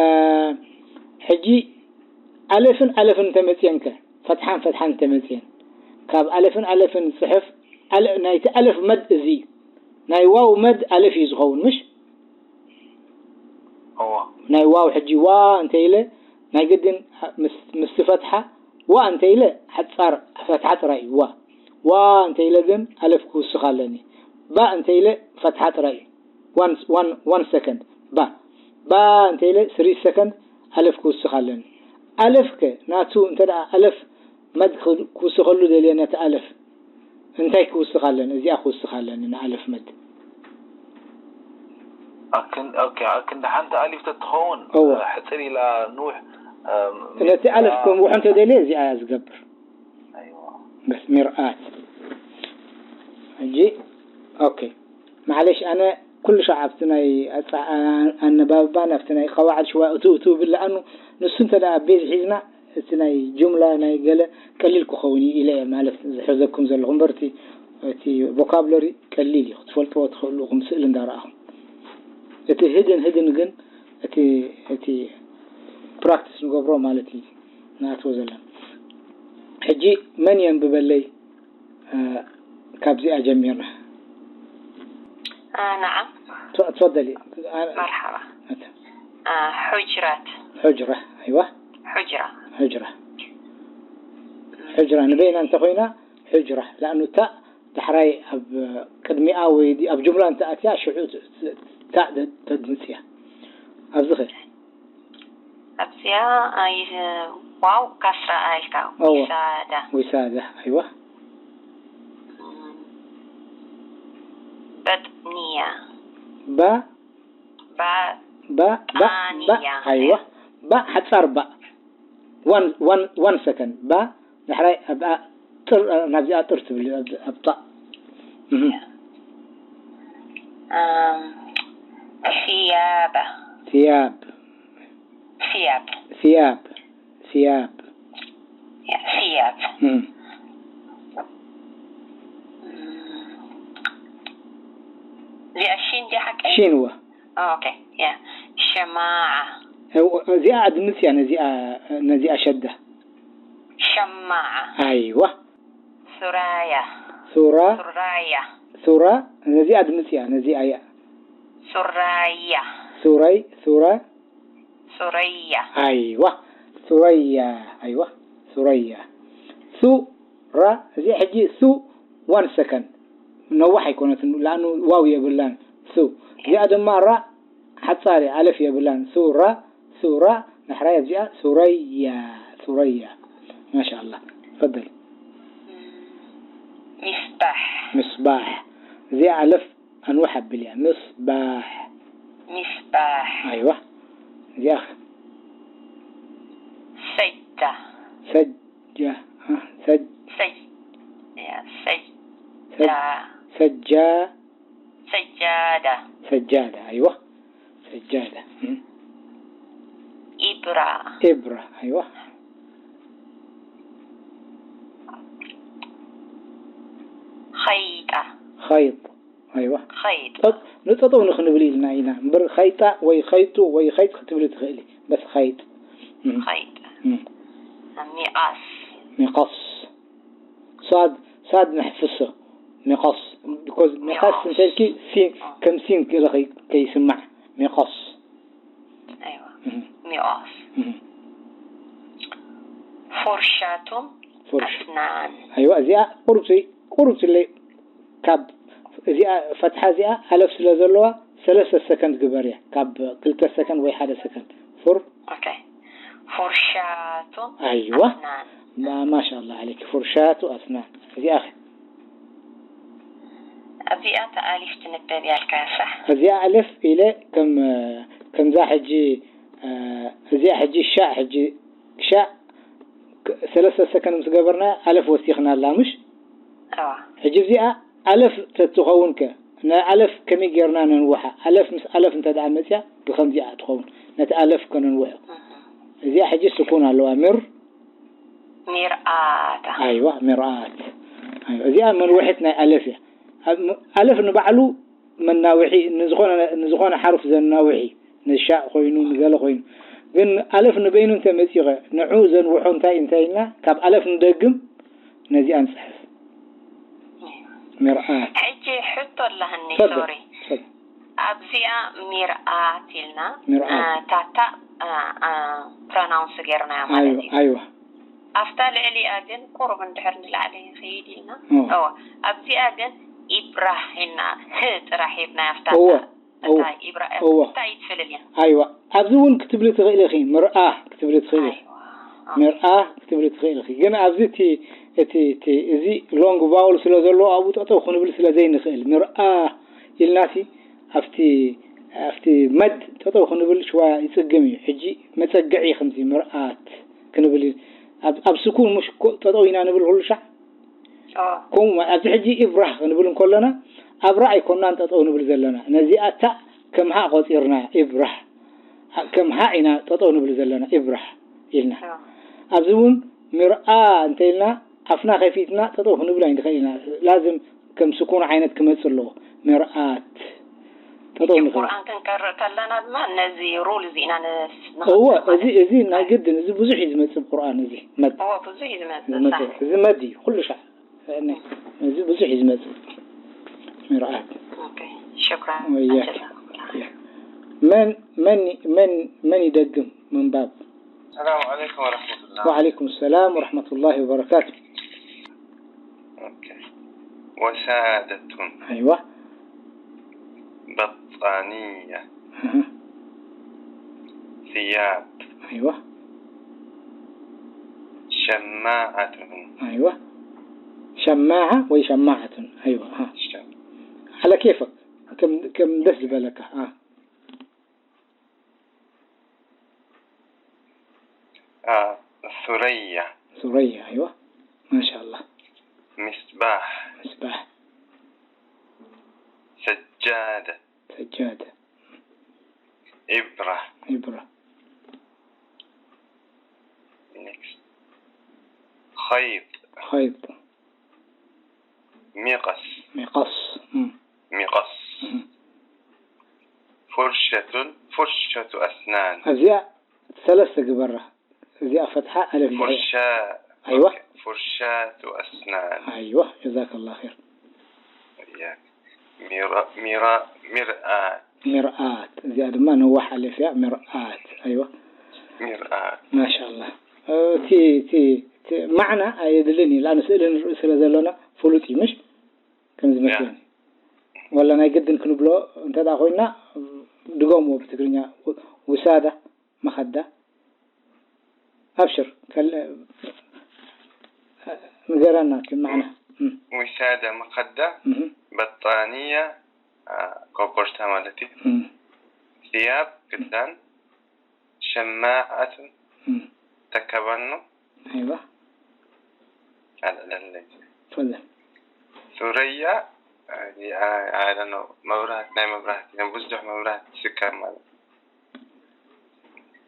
ሕጂ ኣለፍን ኣለፍን እንተመፅየን ከ ፈትሓን ፈትሓን እንተመፅየን ካብ ኣለፍን ኣለፍን ፅሕፍ ኣለ- ናይቲ ኣለፍ መድ እዚ እዩ። ናይ ዋው መድ ኣለፍ እዩ ዝኸውን ምሽ? እዋ። ናይ ዋው ሕጂ ዋ እንተ ኢለ ናይ ግድን ምስ- ምስቲ ፈትሓ ዋ እንተ ኢለ ሓፃር ፈትሓ ጥራይ እዩ ዋ። ዋ እንተ ኢለ ግን ኣለፍ ክውስኽ ኣለኒ። ባ እንተ ኢለ ፈትሓ ጥራይ እዩ። One one one second ባ ባ እንተ ኢለ ስሪ ሰከንድ ኣለፍ ክውስኽ ኣለኒ። ኣለፍ ከ ናቱ እንተ ደኣ ኣለፍ መድ ክውስኸሉ ደልየ ነቲ ኣለፍ እንታይ ክውስኽ ኣለኒ? እዚኣ ክውስኽ ኣለኒ ንኣለፍ መድ። ኣክን ኦኬ ኣክንዲ ሓንቲ ኣሊፍ ተትኸውን እወ። ሕፅር ኢላ ንውሕ ነቲ ኣለፍ ከምውሑ እንተደልየ እዚኣ እያ ዝገብር። ኣይዋ በስ ሚርኣት ሕጂ ኦኬ ማዕለሽ ኣነ ኩሉ ሻዕ ኣብቲ ናይ ኣጻ- ኣነባብባን ኣብቲ ናይ ቀዋዕድ ሽዋ እቱ እቱ ብለኣኑ ንሱ እንተ ደኣ ቤዝ ሒዝና እቲ ናይ ጁምላ ናይ ገለ ቀሊል ክኸውን እዩ ኢለ እየ ማለት ዝሕዘኩም ዘለኹ እምበር እቲ እቲ ቮካብለሪ ቀሊል እዩ ክትፈልጥዎ ትኽእሉ ኢኹም ስእሊ እንዳረኣኹም እቲ ህድን ህድን ግን እቲ እቲ ፕራክቲስ ንገብሮ ማለት እዩ ንኣትዎ ዘለና ሕጂ መን የንብበለይ ካብዚኣ ጀሚርና نعم تفضلي مرحبا حجرة حجرة أيوة حجرة حجرة حجرة ንበይና እንተኾይና حجرة لأنه ታእ ዳሕራይ ኣብ ቅድሚኣ ወይ ኣብ ጁምላ እንተ ኣትያ ሽዑ ታእ ተድምፅያ ኣብዚ ኸ ኣብዚኣ ኣይ ዋው ካስራ ኣልካ እወ። ዊሳዳ ዊሳዳ ኣይዋ በጥንያ ባ ባ ባ ባ ባ ኣንያ። ኣይዋ ባ ሓፃር ባ ዋን ዋን ዋን ሰከንድ ባ ዳሕራይ ኣብኣ ጥር ናብዚኣ ጥር ትብል ኣብ- ኣብ ጣ እህ። ኣም፣ ثيابة ثياب ثياب ثياب ثياب ثياب እህ። እዚኣ ሽን ድያ ሓቀይ? ሺን እወ ኦኬ ያ ሸማዓ እዚኣ ኣድምፅያ ነዚኣ ነዚኣ ሸዳ ሸማዓ ኣይዋ ሱራያ ሱራ ሱራያ ሱራ ነዚኣ ኣድምፅያ ነዚኣ እያ ሱራያ ሱረይ ሱራ ሱረያ ኣይዋ ሱረያ ኣይዋ ሱረያ ሱ ራ እዚኣ ሕጂ ሱ ዋን ሰከንድ ነዋሕ ኣይኮነትን ለኣኑ ዋው የብላን ሱ እዚኣ ድማ ራ ሓፃሪ ኣለፍ የብላን ሱ ራ ሱራ፣ ዳሕራይ ኣብዚኣ ሱረያ፣ ሱረያ። ማሻ ኣላህ። ተፈደል። ሚስባሕ። ምስባሕ። እዚኣ ኣለፍ ኣንውሕ ኣብል እያ። ምስባሕ። ሚስባሕ። ኣይዋ። እዚኣ ኸ? ሰጃ። ሰጃ። እ፣ ሰጅ-፣ ሰጅ። ያ፣ ሰጅ። ሰጅ-፣ ሰጃ። ሰጃዳ። ሰጃዳ። ኣይዋ። ሰጃዳ። እም። ኢብራ። ኢብራ። ኣይዋ። ኸይጣ። ኸይጥ። ኣይዋ። ኸይጥ። ጠጥ-፣ ንጠጠው ንኽንብል ኢልና ኢና እምበር ኸይጣ ወይ ኸይጡ ወይ ኸይጥ ክትብሊ ትኽእሊ። በስ ኸይጥ። እም። ኸይጥ። እም። ሚቓስ። ሚቐስ። ሳድ፣ ሳድ ነሕፍሶ። ሚቐስ። ቢኮዝ ሚቐስ ሚቐስ። እንተልኪ ሲን፣ ከም ሲን ገለ ከይ-፣ ከይስማዕ። ሚቐስ። ኣይዋ። እም። ሚቓስ። እም። ፉርሻቱም ፉርሽ። ኣስናን። ኣይዋ፣ እዚኣ ቁሩብ ዘይ-፣ ቁሩብ ስለይ ካብ እዚኣ ፈትሓ እዚኣ ኣለፍ ስለ ዘለዋ ሰለስተ ሰከንድ ግበርያ። ካብ ክልተ ሰከንድ ወይ ሓደ ሰከንድ። ፉር። ኦኬ። ፉርሻቱም ኣይዋ። ኣስናን። ማ-፣ ማሻኣላህ ዓለይኪ። ፉርሻቱ ኣስናን። እዚኣ ኸ? እዚኣ ተኣሊፍ ትንበብ ያልካ ሳሕ? እዚኣ ኣለፍ ኢለ ከም፣ ከምዛ ሕጂ፣ እ፣ እዚኣ ሕጂ ሻእ፣ ሕጂ ሻእ ክ-፣ ሰለስተ ሰከንድ ምስ ገበርና ኣለፍ ወሲኽና ኣላ፣ ምሽ? ኣዋ። ሕጂ እዚኣ ኣለፍ ተትኸውን ከ? ንኣለፍ ከመይ ጌርና ነንውሓ? ኣለፍ ምስ ኣለፍ እንተ ደኣ መጽያ ብኸምዚኣ ትኸውን። ነቲ ኣለፍ ከነንውሖ። እዚኣ ሕጂ ስኩን ኣለዋ። ምር ሚርኣታ። ኣይዋ፣ ሚርኣት። ኣይዋ፣ እዚኣ መንውሒት ናይ ኣለፍ እያ። ኣብ ም-፣ ኣለፍ ንባዕሉ መናውሒ፣ ንዝኾነ፣ ንዝኾነ ሓሩፍ ዘናውሒ፣ ንሻእ ኮይኑ፣ ንገለ ኮይኑ። ግን ኣለፍ ንበይኑ እንተ መጺኸ፣ ንዑ ዘንውሖ እንታይ፣ እንታይ ኢልና፣ ካብ ኣለፍ ንደግም፣ ነዚኣ ንጽሕፍ። ሚርኣት። ሕጂ ሕቶ ኣለሃኒ፣ ተፈደል፣ ሶሪ። ተፈደል። ኣብዚኣ ሚርኣት ኢልና፣ ሚርኣት። እ፣ ታታ፣ እ፣ እ፣ ፕሮናውንስ ጌርናዮ ኣይዋ፣ ማለት እዩ። ኣይዋ። ኣብታ ልዕሊኣ ግን ቁሩብ እንድሕር ንላዕሊ ንኸይድ ኢልና። እዎ። እዎ። ኣብዚኣ ግን ኢብራህ ኢልና፣ ህ ጥራሕ ሂብናያ ኣብታ እዎ፣ እታ እዎ። ኢብራህ፣ እዎ። እንታይ እዩ ትፈልል እያ? ኣይዋ። ኣብዚ እውን ክትብሊ ትኽእሊ ኢኺ። ምርኣ ክትብሊ ትኽእሊ ኢኺ። ኣይዋ። ምርኣ ክትብሊ ትኽእሊ ኢኺ። ግን ኣብዚ እቲ፣ እቲ፣ እቲ፣ እዚ ሎንግ ቫውል ስለ ዘለዎ ኣብኡ ጠጠው ክንብል ስለ ዘይንኽእል፣ ምርኣ ኢልናሲ ኣብቲ፣ ኣብቲ መድ ጠጠው ክንብል ሽዋ ይጽግም እዩ። ሕጂ መጸግዒ ከምዚ ምርኣት ክንብል እዩ። ኣብ፣ ኣብ ስኩን ምሽ ኮ-፣ ጠጠው ኢና ንብል ኩሉ ሻዕ? ኦ። ከምኡ ማ-፣ ኣብዚ ሕጂ ኢብራህ ክንብል እንከለና ኣብራ ኣይኮናን ጠጠው ንብል ዘለና። ነዚኣ ታእ ከም ሃእ ቆጺርና ኢብራህ። ሃ-፣ ከም ሃእ ኢና ጠጠው ንብል ዘለና ኢብራህ ኢልና። ኦ። ኣብዚ እውን ምርኣ እንተ ኢልና ኣፍና ከፊትና ጠጠው ክንብል ኣይንኽእል ኢና። ላዝም ከም ስኩን ዓይነት ክመጽእ ኣለዎ። ምርኣት። ጠጠው ሕጂ ንኽእል። ቁርኣን ክንቀርእ ከለና ድማ ነዚ ሩል እዚ ኢና ንስ-፣ እወ፣ ንኽተል እዚ፣ ማለት እዩ። እዚ ናይ ግድን፣ እዚ ብዙሕ እዩ ዝመጽእ ቁርኣን እዚ መድ። እወ፣ ብዙሕ እዩ ዝመጽእ፣ ዝመጽእ፣ ሳሕ። እዚ መድ እዩ፣ ኩሉ ሻዕ። እዚ ብዙሕ እዩ ዝመጽእ። ምርኣት። ኦኬ፣ ሽክራን። ወያ። ጀዛኩሙላህ። መን፣ መን፣ መን፣ መን ይደግም ምንባብ? السلام عليكم ورحمة الله. وعليكم السلام ورحمة الله وبركاته. أوكي. وسادة. أيوة. بطانية. أها. ثياب. أيوة. شماعة. أيوة. شماعة وشماعة. أيوة. ها. شم. على كيفك. كم، كم دس بالك. ها. آه. ثريا. ثريا. أيوة. ما شاء الله. مصباح. مصباح. سجادة. سجادة. إبرة. إبرة. Next. خيط. خيط. مقص. مقص. مم. مقص. مم. فرشة. فرشة أسنان. أزياء ثلاثة جبرة. أزياء فتحة ألف جاية. فرشاة. أيوة. أوكي. فرشاة أسنان. أيوة، جزاك الله خير. إياك. مرا-، مرا-، مرآة. مرآة. زيادة ما نوح ألف يا مرآة. أيوة. مرآة. ما شاء الله. أه، تي، تي، تي، معنى أيدلني، لأن سئلن رؤيس لزلنا فلوتي، مش؟ كم زمتين. ولا أنا قد نكون بلو، أنت دا أخوينا، دقوم وبتقرنيا، و-، وسادة. መኸዳ። ኣብሽር፣ ከል-፣ ንገረና እቲ ማዕና። እም፣ وسادة مخدة እም፣ بطانية ኮቦርታ ማለት እዩ። እም፣ ثياب ክዳን شماعة እም። ተከበኑ ኣይዋ፣ ኣልዕለለይ ፈለ። ثريا ኣይ ዶንት ኖ መብራህቲ ናይ መብራህቲ ናይ ብዙሕ መብራህቲ ትስከም ማለት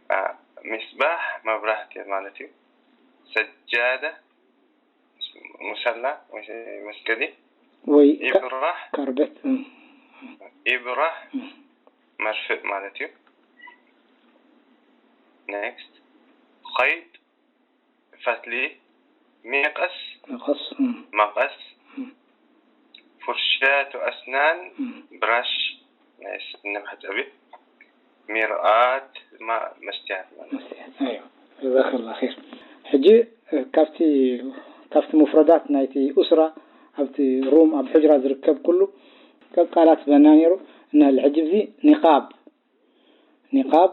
አ፣ ሚስባሕ መብራህቲ ማለት እዩ። ሰጃደ ሙሰላ ወይ መስገዲ ወይ ካ-፣ ኢብራህ ካርበት። እም፣ ኢብራህ እም። መርፍእ ማለት እዩ። ኔክስት ኸይጥ ፈትሊ ሚቀስ መቐስ። እም፣ መቐስ እም፣ فرشاة أسنان እም። ብራሽ ናይ ስኒ መሕፀቢ ሚርኣት ማ መስትያት ማለት እዩ። መስትያት። ኣይዋ፣ ጀዛከላ ኸይር። ሕጂ ካብቲ፣ ካብቲ ሙፍረዳት ናይቲ ኡስራ ኣብቲ ሩም ኣብ ሕጅራ ዝርከብ ኩሉ ቃላት በና ነይሩ። እንህል ሕጂ እዚ ኒቃብ፣ ኒቃብ፣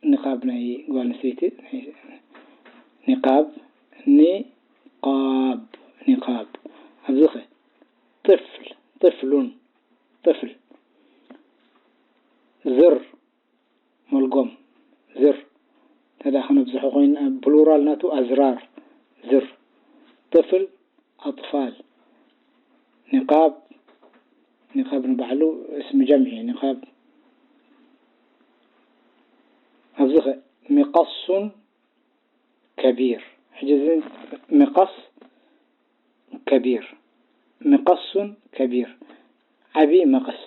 ኒቃብ ናይ ጓል ኣንስተይቲ፣ ኒቃብ፣ ኒቃብ፣ ኒቃብ። ኣብዚ ኸ ጥፍል፣ ጥፍሉን፣ ጥፍል። ዝር፣ መልጎም፣ ዝር። እንተ ደኣ ከነብዝሖ ኮይና፣ ፕሉራል ናቱ ኣዝራር፣ ዝር። ጥፍል፣ ኣጥፋል። ኒቃብ፣ ኒቃብ ንባዕሉ እስሚ ጀምዒ፣ ኒቃብ። ኣብዚ ኸ ሚቀሱን ከቢር። ሕጂ እዚ ሚቀስ ከቢር፣ ሚቀሱን ከቢር፣ ዓቢ መቐስ።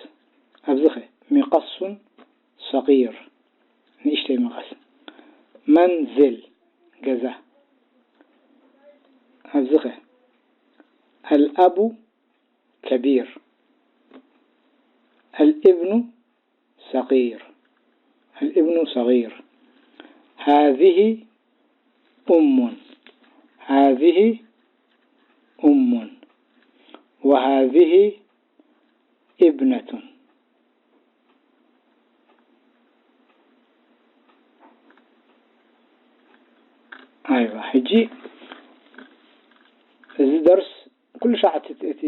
ኣብዚ ኸ ሚቀሱን ሰጊር፣ ንእሽተይ መቐስ። መንዝል፣ ገዛ። ኣብዚ ኸ ኣልኣቡ ከቢር፣ ኣልእብኑ ሰጊር፣ ኣልእብኑ ሰጊር። ሃዚህ ኡሙን፣ ሃዚህ ኡሙን ወሃዚህ ኢብነቱን። ኣይዋ፣ ሕጂ እዚ ደርስ ኩሉ ሻዕ እቲ፣ እቲ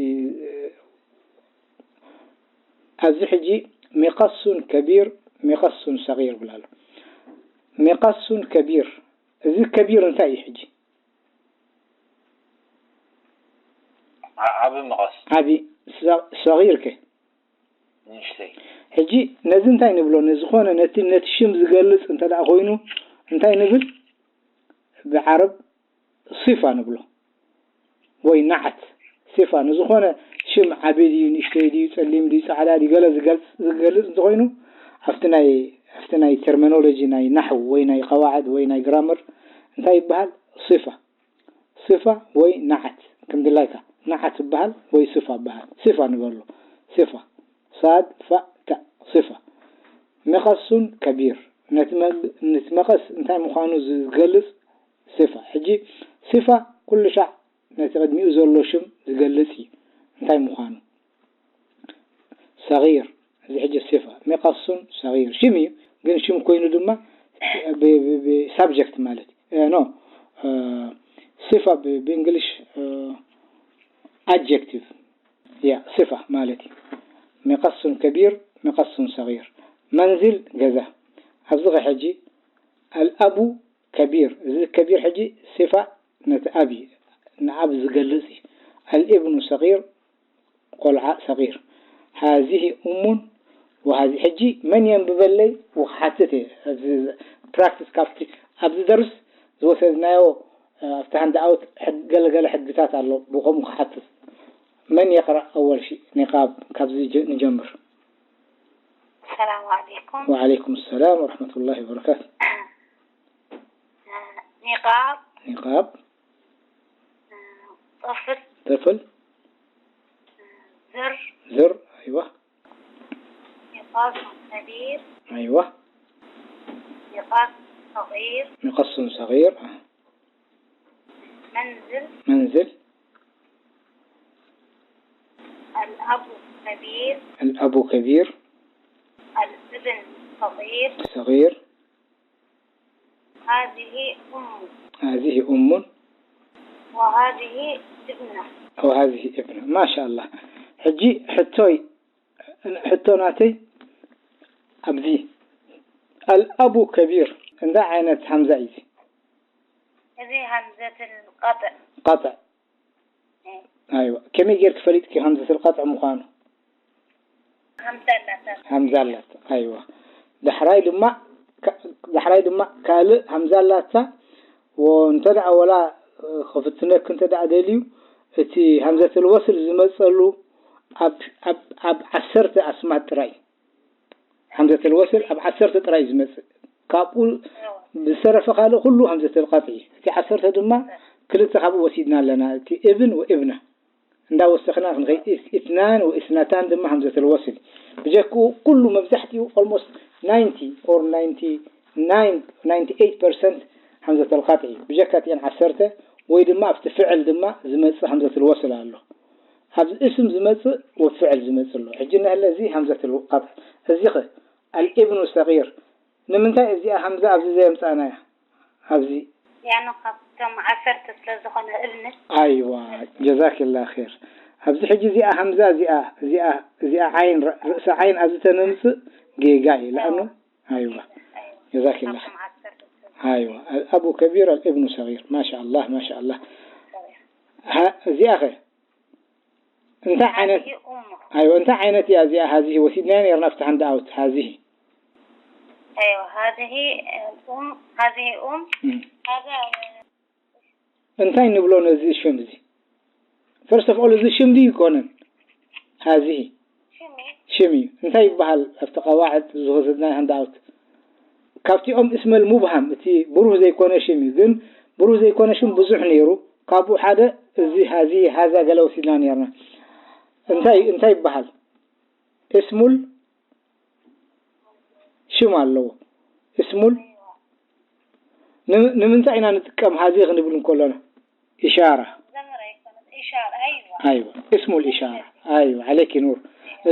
ኣብዚ ሕጂ ሚቀሱን ከቢር፣ ሚቀሱን ሰጊር ይብል ኣሎ። ሚቀሱን ከቢር፣ እዚ ከቢር እንታይ እዩ ሕጂ? ዓ-፣ ዓቢ መቐስ። ዓቢ፣ ሰ-፣ ሰጊር ከ? ንእሽተይ። ሕጂ ነዚ እንታይ ንብሎ? ንዝኾነ ነቲ፣ ነቲ ሽም ዝገልጽ እንተ ደኣ ኮይኑ እንታይ ንብል? ብዓረብ ሲፋ ንብሎ። ወይ ነዓት፣ ሲፋ ንዝኾነ ሽም ዓቢ ድዩ፣ ንእሽተይ ድዩ፣ ጸሊም ድዩ፣ ጻዕዳ ድዩ፣ ገለ ዝገልጽ፣ ዝገልጽ እንተኾይኑ ኣብቲ ናይ፣ ኣብቲ ናይ ተርሚኖሎጂ ናይ ናሕው ወይ ናይ ቀዋዕድ ወይ ናይ ግራመር እንታይ ይበሃል? ሲፋ። ሲፋ ወይ ነዓት፣ ከም ድላይካ ነዓት ይበሃል ወይ ሲፋ ይበሃል። ሲፋ ንበሎ። ሲፋ። ሳድ፣ ፋ፣ ታ። ሲፋ። ሚቀሱን ከቢር። ነቲ መ-፣ ነቲ መቐስ እንታይ ምዃኑ ዝገልጽ ሲፋ። ሕጂ ሲፋ ኩሉ ሻዕ ነቲ ቅድሚኡ ዘሎ ሽም ዝገልጽ እዩ። እንታይ ምዃኑ? ሰጊር። እዚ ሕጂ ሲፋ። ሚቀሱን ሰጊር። ሽም እዩ፣ ግን ሽም ኮይኑ ድማ ብ-፣ ብ-፣ ብ-፣ ሳብጀክት ማለት እዩ። እ፣ ኖ፣ እ፣ ሲፋ ብ-፣ ብእንግሊሽ፣ እ፣ ኣድጀክቲቭ። ያ፣ ሲፋ ማለት እዩ። ሚቀሱን ከቢር፣ ሚቀሱን ሰጊር። መንዝል፣ ገዛ። ኣብዚ ኸ ሕጂ ኣልኣቡ ከቢር። እዚ ከቢር ሕጂ ሲፋ ነቲ ኣብ እዩ፣ ንኣብ ዝገልጽ እዩ። ኣልእብኑ ሰጊር፣ ቆልዓ ሰጊር። ሃዚህ ኡሙን ወሃዚ። ሕጂ መን የንብበለይ? ክሓትት እየ። ኣብዚ ፕራክቲስ ካብቲ ኣብዚ ደርስ ዝወሰድናዮ፣ እ፣ ኣብቲ ሃንድ ኣውት ሕግ-፣ ገለገለ ሕግታት ኣሎ፣ ብኸምኡ ክሓትት። መን የቕረእ ኣወል ሺ ኒቃብ? ካብዚ ጀ-፣ ንጀምር። السلام عليكم. وعليكم السلام ورحمة الله وبركاته. نقاب. ኒቃብ፣ طفل. ጥፍል፣ زر. ዝር፣ ኣይዋ፣ نقاب كبير. ኣይዋ፣ نقاب صغير. ሚቀሱን ሰጊር፣ ኣ፣ منزل. መንዝል፣ الأب كبير. ኣልኣቡ ከቢር፣ الابن صغير. ሰጊር፣ هذه أم هذه أم وهذه ابنة وهذه ابنة. ما شاء الله. ሕጂ ሕቶይ ሕቶ ናተይ ኣብዚ الأب كبير እንታይ ዓይነት همزة እዩ እዚ? እዚ همزة القطع قطع إيه. ኣይዋ ከመይ ጌርክ ፈሊጥኪ همزة القطع ምዃኑ? همزة ኣላታ همزة ኣላት ኣይዋ ዳሕራይ ድማ ካ- ዳሕራይ ድማ ካልእ همزة ኣላታ ወ እንተ ደኣ ወላ እ፣ ክፍትነክ እንተ ደኣ ደልዩ እቲ همزة الوصل ዝመጸሉ ኣብ ኣብ ኣብ ዓሰርተ ኣስማት ጥራይ همزة الوصل ኣብ ዓሰርተ ጥራይ ዝመጽእ ካብኡ ብዝተረፈ ካልእ ኩሉ همزة القطع እዩ እቲ ዓሰርተ ድማ ክልተ ካብኡ ወሲድና ኣለና እቲ ابن وابنة እንዳወሰኽና ክንኸይድ اثنان واثنتان ድማ همزة الوصل ብጀክኡ ኩሉ መብዛሕትኡ almost ninety or ninety nine ninety eight percent همزة القطع እዩ ብጀካ እቲአን ዓሰርተ ወይ ድማ ኣብቲ ፍዕል ድማ ዝመፅእ همزة الوصل ኣሎ ኣብዚ اسم ዝመፅእ ወፍዕል ዝመፅእ ኣሎ ሕጂ እናህለ እዚ همزة القطع እዚ ኸ الابن الصغير ንምንታይ እዚኣ همزة ኣብዚ ዘየምፃእናያ ኣብዚ ያኑ ካብቶም ዓሰርተ ስለ ዝኾነ እብነት ኣይዋ جزاك الله خير ኣብዚ ሕጂ እዚኣ همزة እዚኣ እዚኣ እዚኣ ዓይን ርእሲ ዓይን ኣብዚ ተነምፅእ ጌጋ እዩ ለኣኑ ኣይዋ جزاك الله خير ካብቶም ዓሰርተ ስለ ዝኾነ ኣይዋ الأب كبير الابن صغير ما شاء الله ما شاء الله እዚኣ ኸ እንታይ ዓይነት እሙ ኣይዋ እንታይ ዓይነት እያ እዚኣ هذه ወሲድናያ ነርና ኣብቲ ሃንድ ኣውት هذه أيوة هذه أم هذه أم እም። هذا እንታይ ንብሎ ነዚ ሽም እዚ first of all እዚ ሽም ድዩ ይኮነን هذه شمي ሽም እዩ እንታይ ይበሃል ኣብቲ ቀዋዕድ ዝወሰድናዮ ሃንድ ኣውት ካብቲኦም اسم المبهم እቲ ብሩህ ዘይኮነ ሽም እዩ ግን ብሩህ ዘይኮነ ሽም ብዙሕ ነይሩ ካብኡ ሓደ እዚ هذه هذا ገለ ወሲድና ነርና እንታይ እንታይ ይበሃል اسم ሽም ኣለዎ اسم ን- ንምንታይ ኢና ንጥቀም هذه ክንብል እንከሎና إشارة ዘመር ኣይኮነት إشارة أيوة أيوة اسم الإشارة أيوة عليك نور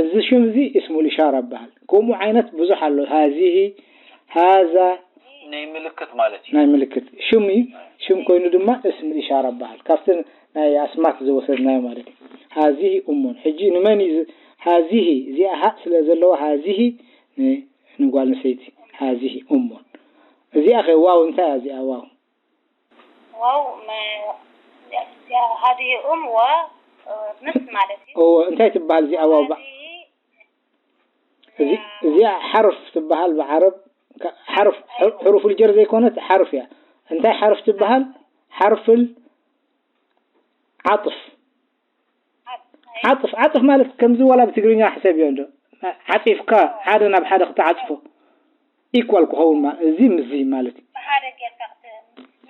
እዚ ሽም እዚ اسم الإشارة ይበሃል ከምኡ ዓይነት ብዙሕ ኣሎ هذه هذا ናይ ምልክት ማለት እዩ ናይ ምልክት ሽም እዩ ሽም ኮይኑ ድማ اسم الإشارة ይበሃል ካብቲ ናይ ኣስማት ዝወሰድናዮ ማለት እዩ هذه أم ሕጂ ንመን እዩ ዝ- هذه እዚኣ ሃእ ስለ ዘለዋ هذه ን- ንጓል ንሰይቲ هذه أم እዚኣ ኸ ዋው እንታይ እያ እዚኣ ዋው واو ما هذه أم و ምስ ማለት እዩ እዎ እንታይ ትበሃል እዚኣ ዋው ባ- هذه እዚ- እዚኣ ሓርፍ ትበሃል ብዓረብ ካ- ሓርፍ ሕሩ- ሕሩፍ ልጀር ዘይኮነት ሓርፍ እያ እንታይ ሓርፍ ትበሃል ሓርፍ ዓጥፍ ዓጥፍ ዓጥፍ ማለት ከምዚ ዋላ ብትግርኛ ሕሰብ እዮ እንዶ ዓፂፍካ ሓደ ናብ ሓደ ክትዓፅፎ ኢኳል ክኸውን ማ- እዚ ምዚ ማለት እዩ ብሓደ ጌርካ ክት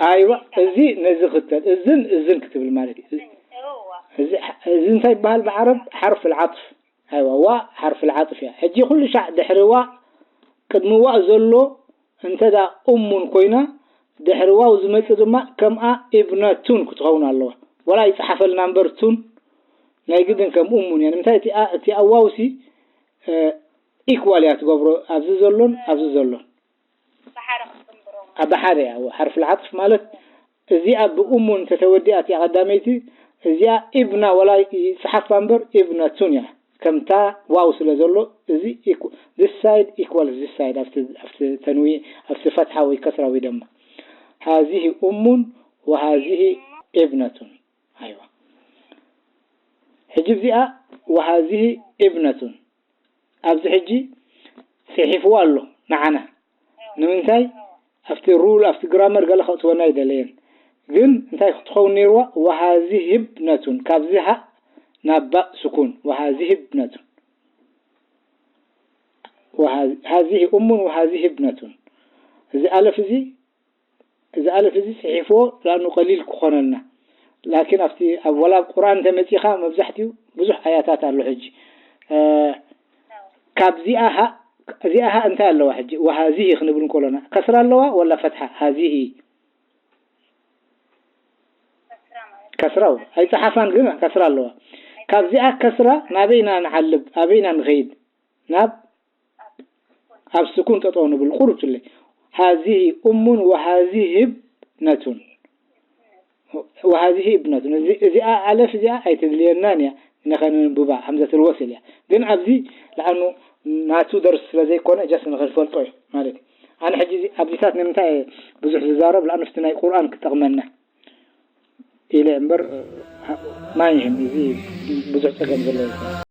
ኣይዋ እዚ ነዚ ክተል እዝን እዝን ክትብል ማለት እዩ እዋ እዚ እዚ እንታይ ይበሃል ብዓረብ ሓርፍ العطف ኣይዋ ዋ ሓርፍ العطف እያ ሕጂ ኩሉ ሻዕ ድሕሪ ዋ ቅድሚ ዋ ዘሎ እንተ ዳ እሙን ኮይና ድሕሪ ዋው ዝመፅእ ድማ ከምኣ ኢብነቱን ክትኸውን ኣለዋ ወላ ይፀሓፈልና እምበር ቱን ናይ ግድን ከም እሙን እያ ንምንታይ እቲ ኣ- እቲ ኣዋውሲ ኢኳል እያ ትገብሮ ኣብዚ ዘሎን ኣብዚ ዘሎን ብሓደ ክትፅንብሮም ኣብ ሓደ እያ ሓርፍ العطف ማለት እዚኣ ብእሙን ተተወዲኣ እቲኣ ቀዳመይቲ እዚኣ ኢብና ወላ ይፅሓፋ እምበር ኢብነቱን እያ ከምታ ዋው ስለ ዘሎ እዚ this side equals this side ኣብቲ ኣብቲ ተንዊ ኣብቲ ፈትሓ ወይ ከስራ ወይ ደማ هذه أم وهذه ابنة ኣይዋ ሕጂ እዚኣ وهذه ابنة ኣብዚ ሕጂ ፅሒፍዋ ኣሎ ንዓና ንምንታይ ኣብቲ ሩል ኣብቲ ግራመር ገለ ከእትወና ይደለየን ግን እንታይ ክትኸውን ነይርዋ وهذه ابنة ካብዚ ሃእ ናብ ባእ ስኩን وهذه ابنة وهذه- هذه أم وهذه ابنة እዚ ኣለፍ እዚ እዚ ኣለፍ እዚ ፅሒፍዎ ላኑ ቀሊል ክኾነልና ላኪን ኣብቲ ኣብ ወላ ኣብ ቁርኣን እንተመፂኻ መብዛሕትኡ ብዙሕ ኣያታት ኣሎ ሕጂ እ፣ ካብዚኣ ሃ እዚኣ ሃ እንታይ ኣለዋ ሕጂ وهذه ክንብል እንከሎና ከስራ ኣለዋ ወላ ፈትሓ هذه ከስራው ኣይፀሓፋን ግን ከስራ ኣለዋ ካብዚኣ ከስራ ናበይና ንዓልብ ኣበይና ንኸይድ ናብ ኣብ ስኩን ጠጠው ንብል ቁሩብ ትለይ ሃዚህ ኡሙን ወሃዚህ ብነቱን ወሃዚህ ብነቱን እዚ- እዚኣ ኣለፍ እዚኣ ኣይትድልየናን እያ። ንኸንንብባ ሀምዘቱል ወስል እያ። ግን ኣብዚ ለኣኑ ናቱ ደርስ ስለ ዘይኮነ ጀስ ንኽንፈልጦ እዩ ማለት እዩ። ኣነ ሕጂ እዚ ኣብዚታት ንምንታይ እየ ብዙሕ ዝዛረብ ለኣኑ ፍቲ ናይ ቁርኣን ክጠቕመና ኢለ እምበር ማይህም እዚ ብዙሕ ጸገም ዘለዎ ይኮነ።